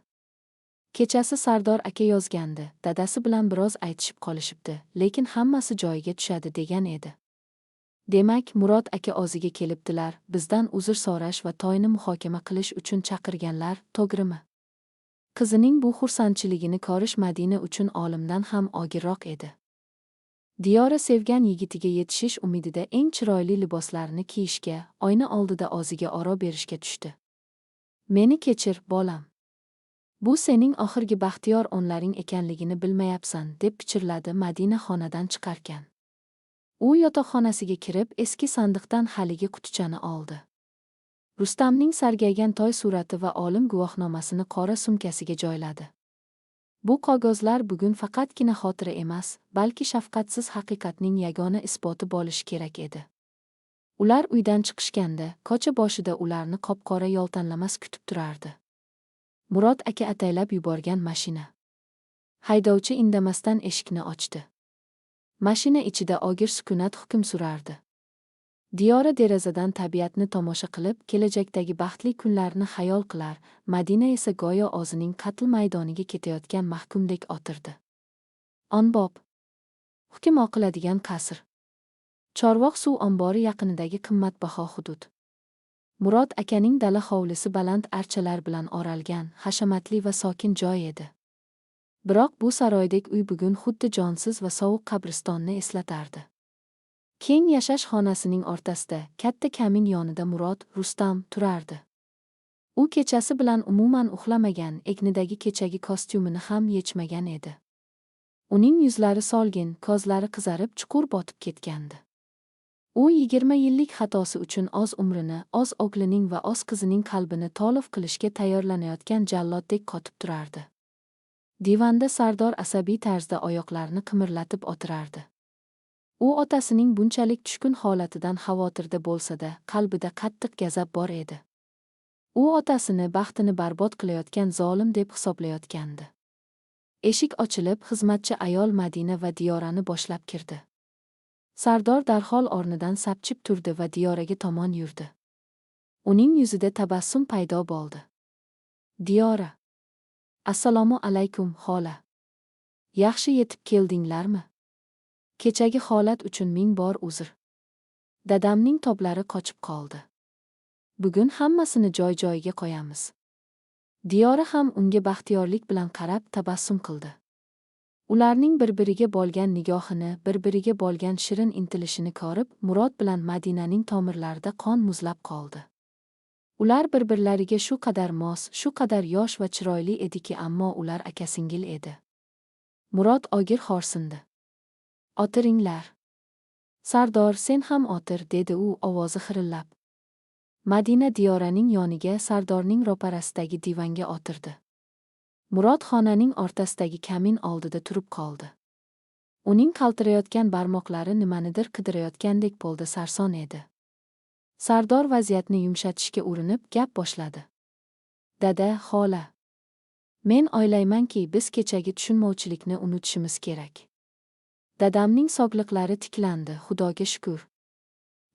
Kechasi Sardor aka yozgandi, dadasi bilan biroz aytishib qolishibdi, lekin hammasi joyiga tushadi degan edi. Demak, Murod aka o'ziga kelibdilar, bizdan uzr so'rash va to'yni muhokama qilish uchun chaqirganlar, to'g'rimi? Qizining bu xursandchiligini ko'rish Madina uchun olimdan ham og'irroq edi. Diyora sevgan yigitiga yetishish umidida eng chiroyli liboslarni kiyishga, oyna oldida o'ziga oro berishga tushdi. Meni kechir, bolam. Bu sening oxirgi baxtiyor onlaring ekanligini bilmayapsan, deb pichirladi Madina xonadan chiqarkan. U yotoqxonasiga kirib, eski sandiqdan haligi qutichani oldi. Rustamning sargaygan toy surati va olim guvohnomasini qora sumkasiga joyladi. Bu qog'ozlar bugun faqatgina xotira emas, balki shafqatsiz haqiqatning yagona isboti bo'lishi kerak edi. Ular uydan chiqishganda, ko'cha boshida ularni qop-qora yoltanlamas kutib turardi. Murod aka ataylab yuborgan mashina. Haydovchi indamasdan eshikni ochdi. Mashina ichida og'ir sukunat hukm surardi. Diyora derazadan tabiatni tomosha qilib, kelajakdagi baxtli kunlarni xayol qilar, Madina esa go'yo o'zining qatl maydoniga ketayotgan mahkumdek o'tirdi. Onbob. Hukm o'qiladigan qasr. Chorvoq suv ombori yaqinidagi qimmatbaho hudud. Murod akaning dala hovlisi baland archalar bilan o'ralgan, hashamatli va sokin joy edi. Biroq bu saroydek uy bugun xuddi jonsiz va sovuq qabristonni eslatardi. Keng yashash xonasining o'rtasida, katta kamin yonida Murod, Rustam turardi. U kechasi bilan umuman uxlamagan, egnidagi kechagi kostyumini ham yechmagan edi. Uning yuzlari solgin, ko'zlari qizarib, chuqur botib ketgandi. U 20 yillik xatosi uchun o'z umrini, o'z o'g'lining va o'z qizining qalbini tolof qilishga tayyorlanayotgan jalloddek qotib turardi. Divanda Sardor asabiy tarzda oyoqlarini qimirlatib o'tirardi. U otasining bunchalik tushkun holatidan xavotirda bo'lsa-da, qalbida qattiq g'azab bor edi. U otasini baxtini barbod qilayotgan zolim deb hisoblayotgandi. Eshik ochilib, xizmatchi ayol Madina va Diyorani boshlab kirdi. Sardor darhol o'rnidan sapchib turdi va Diyoraga tomon yurdi. Uning yuzida tabassum paydo bo'ldi. Diyora. Assalomu alaykum, xola. Yaxshi yetib keldinglarmi? Kechagi holat uchun ming bor uzr. Dadamning toblari qochib qoldi. Bugun hammasini joy-joyiga qo'yamiz. Diyora ham unga baxtiyorlik bilan qarab tabassum qildi. Ularning bir-biriga bo'lgan nigohini, bir-biriga bo'lgan shirin intilishini ko'rib, Murod bilan Madinaning tomirlarida qon muzlab qoldi. Ular bir-birlariga shu qadar mos, shu qadar yosh va chiroyli ediki, ammo ular aka-singil edi. Murod og'ir xo'rsindi. O'tiringlar. Sardor, sen ham o'tir, dedi u ovozi xirillab. Madina Diyoraning yoniga, Sardorning ro'parasidagi divanga o'tirdi. Murod xonaning o'rtasidagi kamin oldida turib qoldi. Uning qaltirayotgan barmoqlari nimanidir qidirayotgandek polda sarson edi. Sardor vaziyatni yumshatishga urinib gap boshladi. Dada, xola. Men o'ylaymanki, biz kechagi tushunmovchilikni unutishimiz kerak. Dadamning sog'liqlari tiklandi, Xudoga shukur.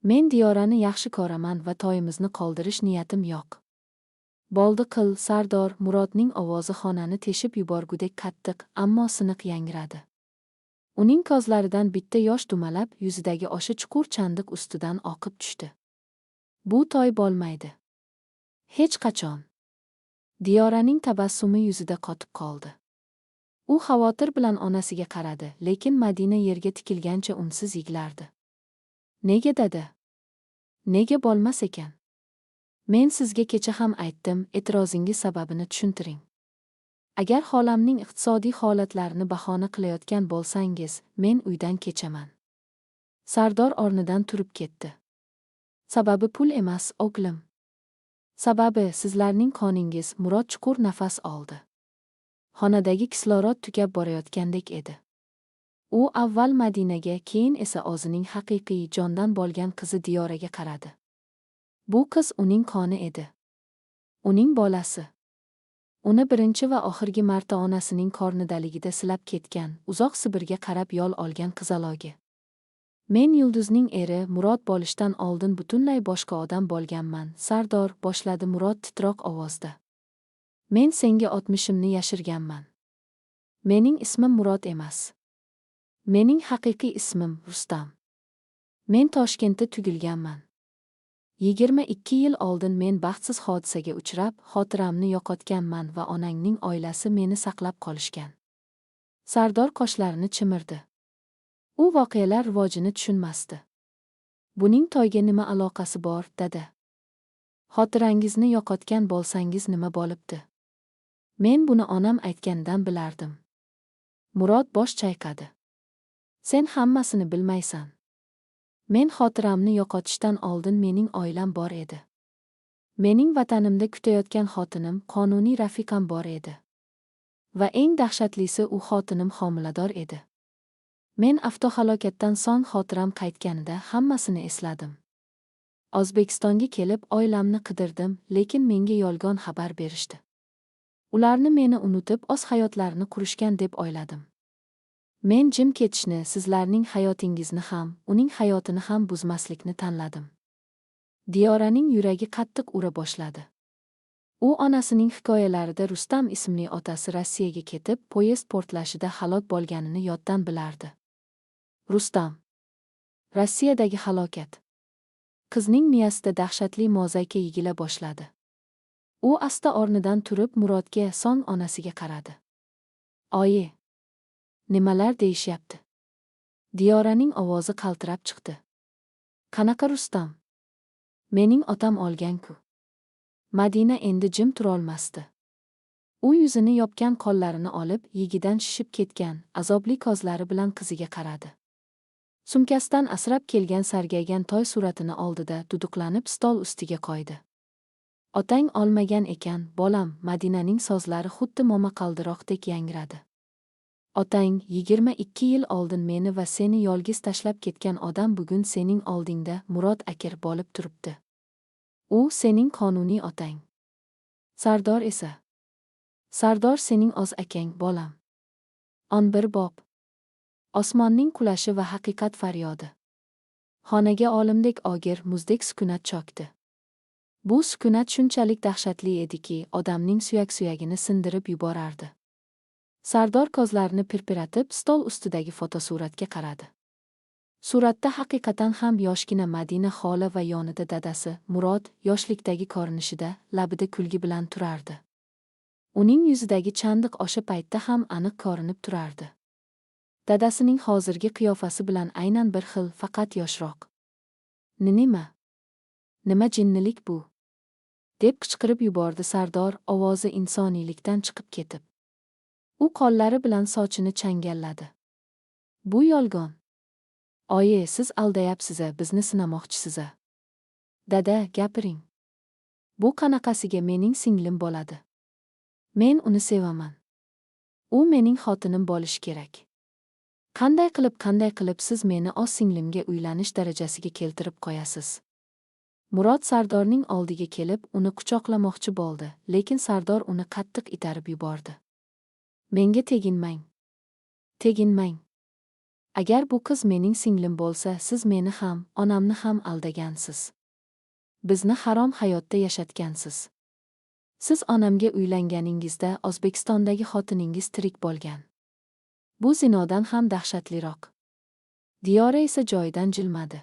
Men Diyorani yaxshi ko'raman va to'yimizni qoldirish niyatim yo'q. Bo'ldi qil, Sardor, Murodning ovozi xonani teshib yuborgudek qattiq, ammo siniq yangradi. Uning ko'zlaridan bitta yosh dumalab, yuzidagi o'sha chuqur chandiq ustidan oqib tushdi. Bu to'y bo'lmaydi. Hech qachon. Diyoraning tabassumi yuzida qotib qoldi. U xavotir bilan onasiga qaradi, lekin Madina yerga tikilgancha unsiz yig'lardi. Nega, dada? Nega bo'lmas ekan? Men sizga kecha ham aytdim, e'tirozingiz sababini tushuntiring. Agar xolamning iqtisodiy holatlarini bahona qilayotgan bo'lsangiz, men uydan kechaman. Sardor o'rnidan turib ketdi. Sababi pul emas, o'g'lim. Sababi sizlarning qoningiz. Murod chuqur nafas oldi. Xonadagi kislorod tugab borayotgandek edi. U avval Madinaga, keyin esa o'zining haqiqiy jondan bo'lgan qizi Diyoraga qaradi. Bu qiz uning qoni edi. Uning bolasi. Uni birinchi va oxirgi marta onasining qornidaligida silab ketgan, uzoq Sibirga qarab yo'l olgan qizalogi. Men Yulduzning eri Murod bo'lishdan oldin butunlay boshqa odam bo'lganman, Sardor, boshladi Murod titroq ovozda. Men senga o'tmishimni yashirganman. Mening ismim Murod emas. Mening haqiqiy ismim Rustam. Men Toshkentda tug'ilganman. 22 yil oldin men baxtsiz hodisaga uchrab, xotiramni yo'qotganman va onangning oilasi meni saqlab qolishgan. Sardor qoshlarini chimirdi. U voqealar rivojini tushunmasdi. Buning toyga nima aloqasi bor, dada? Xotirangizni yo'qotgan bo'lsangiz nima bo'libdi? Men buni onam aytganidan bilardim. Murod bosh chayqadi. Sen hammasini bilmaysan. Men xotiramni yo'qotishdan oldin mening oilam bor edi. Mening vatanimda kutayotgan xotinim, qonuniy rafiqam bor edi. Va eng dahshatlisi, u xotinim homilador edi. Men avtohalokatdan so'ng xotiram qaytganida hammasini esladim. O'zbekistonga kelib oilamni qidirdim, lekin menga yolg'on xabar berishdi. Ularni meni unutib, o'z hayotlarini qurishgan deb o'yladim. Men jim ketishni, sizlarning hayotingizni ham, uning hayotini ham buzmaslikni tanladim. Diyoraning yuragi qattiq ura boshladi. U onasining hikoyalarida Rustam ismli otasi Rossiyaga ketib, poyezd portlashida halok bo'lganini yoddan bilardi. Rustam. Rossiyadagi halokat. Qizning miyasida dahshatli mozaika yigila boshladi. U asta o'rnidan turib Murodga, so'ng onasiga qaradi. Oyi, nimalar deyishyapti? Diyoraning ovozi qaltirab chiqdi. Qanaqa Rustam? Mening otam olgan-ku. Madina endi jim turolmasdi. U yuzini yopgan qo'llarini olib, yigidan shishib ketgan, azobli ko'zlari bilan qiziga qaradi. Sumkasidan asrab kelgan sargaygan toy suratini oldida duduqlanib stol ustiga qo'ydi. Otang olmagan ekan, bolam, Madinaning so'zlari xuddi momaqaldiroqdek yangradi. Otang 22 yil oldin meni va seni yolg'iz tashlab ketgan odam bugun sening oldingda Murod akir bo'lib turibdi. U sening qonuniy otang. Sardor esa. Sardor sening o'z akang, bolam. 11 bob. Osmonning qulashi va haqiqat faryodi. Xonaga olimdek og'ir, muzdek sukunat cho'kdi. Bu sukunat shunchalik dahshatli ediki, odamning suyak-suyagini sindirib yuborardi. Sardor ko'zlarini pirpiratib stol ustidagi fotosuratga qaradi. Suratda haqiqatan ham yoshgina Madina xola va yonida dadasi Murod yoshlikdagi ko'rinishida labida kulgi bilan turardi. Uning yuzidagi chandiq o'sha paytda ham aniq ko'rinib turardi. Dadasining hozirgi qiyofasi bilan aynan bir xil, faqat yoshroq. Nima? Nima jinnilik bu? Deb qichqirib yubordi Sardor, ovozi insoniylikdan chiqib ketib. U qo'llari bilan sochini changalladi. Bu yolg'on. Oyi, siz aldayapsiz-a, bizni sinamoqchisiz-a. Dada, gapiring. Bu qanaqasiga mening singlim bo'ladi? Men uni sevaman. U mening xotinim bo'lishi kerak. Qanday qilib siz meni o'z singlimga uylanish darajasiga keltirib qo'yasiz? Murod Sardorning oldiga kelib, uni quchoqlamoqchi bo'ldi, lekin Sardor uni qattiq itarib yubordi. Menga teginmang. Teginmang. Agar bu qiz mening singlim bo'lsa, siz meni ham, onamni ham aldagansiz. Bizni harom hayotda yashatgansiz. Siz onamga uylanganingizda O'zbekistondagi xotiningiz tirik bo'lgan. Bu zinodan ham dahshatliroq. Diyora esa joyidan jilmadi.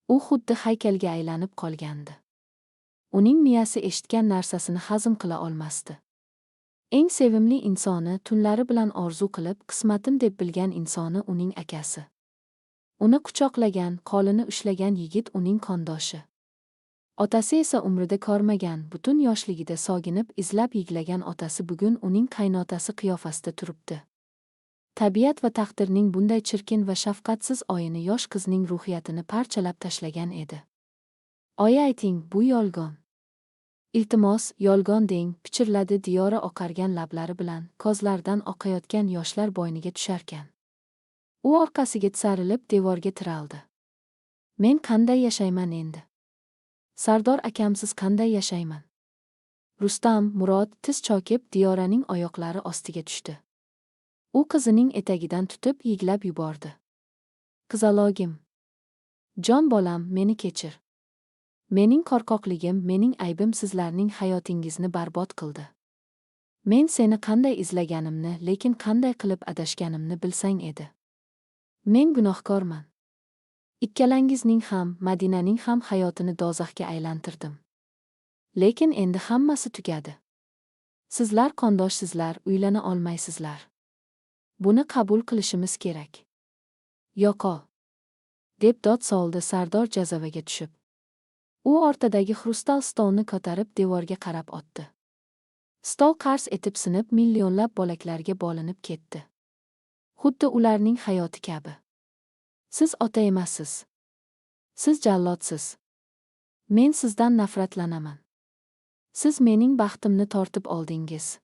U xuddi haykalga aylanib qolgandi. Uning miyasi eshitgan narsasini hazm qila olmasdi. Eng sevimli insoni tunlari bilan orzu qilib, qismatim deb bilgan insoni uning akasi. Uni quchoqlagan, qo'lini ushlagan yigit uning qondoshi. Otasi esa umrida ko'rmagan, butun yoshligida soginib, izlab yig'lagan otasi bugun uning qaynotasi qiyofasida turibdi. Tabiat va taqdirning bunday chirkin va shafqatsiz o'yini yosh qizning ruhiyatini parchalab tashlagan edi. Oyi, ayting, bu yolg'on. Iltimos, yolg'on deng, pichirladi Diyora oqargan lablari bilan, ko'zlaridan oqayotgan yoshlar bo'yniga tusharkan. U orqasiga tisarilib devorga tiraldi. Men qanday yashayman endi? Sardor akamsiz qanday yashayman? Rustam, Murod tiz cho'kib Diyoraning oyoqlari ostiga tushdi. U qizining etagidan tutib yiglab yubordi. Qizalogim. Jon bolam, meni kechir. Mening qo'rqoqligim, mening aybim sizlarning hayotingizni barbod qildi. Men seni qanday izlaganimni, lekin qanday qilib adashganimni bilsang edi. Men gunohkorman. Ikkalangizning ham, Madinaning ham hayotini do'zaxga aylantirdim. Lekin endi hammasi tugadi. Sizlar qondoshsizlar, uylana olmaysizlar. Buni qabul qilishimiz kerak. Yo'qol, deb dod soldi Sardor jazavaga tushib. U o'rtadagi xrustal stolni ko'tarib devorga qarab otdi. Stol qars etib sinib, millionlab bo'laklarga bo'linib ketdi. Xuddi ularning hayoti kabi. Siz ota emassiz. Siz jallodsiz. Men sizdan nafratlanaman. Siz mening baxtimni tortib oldingiz.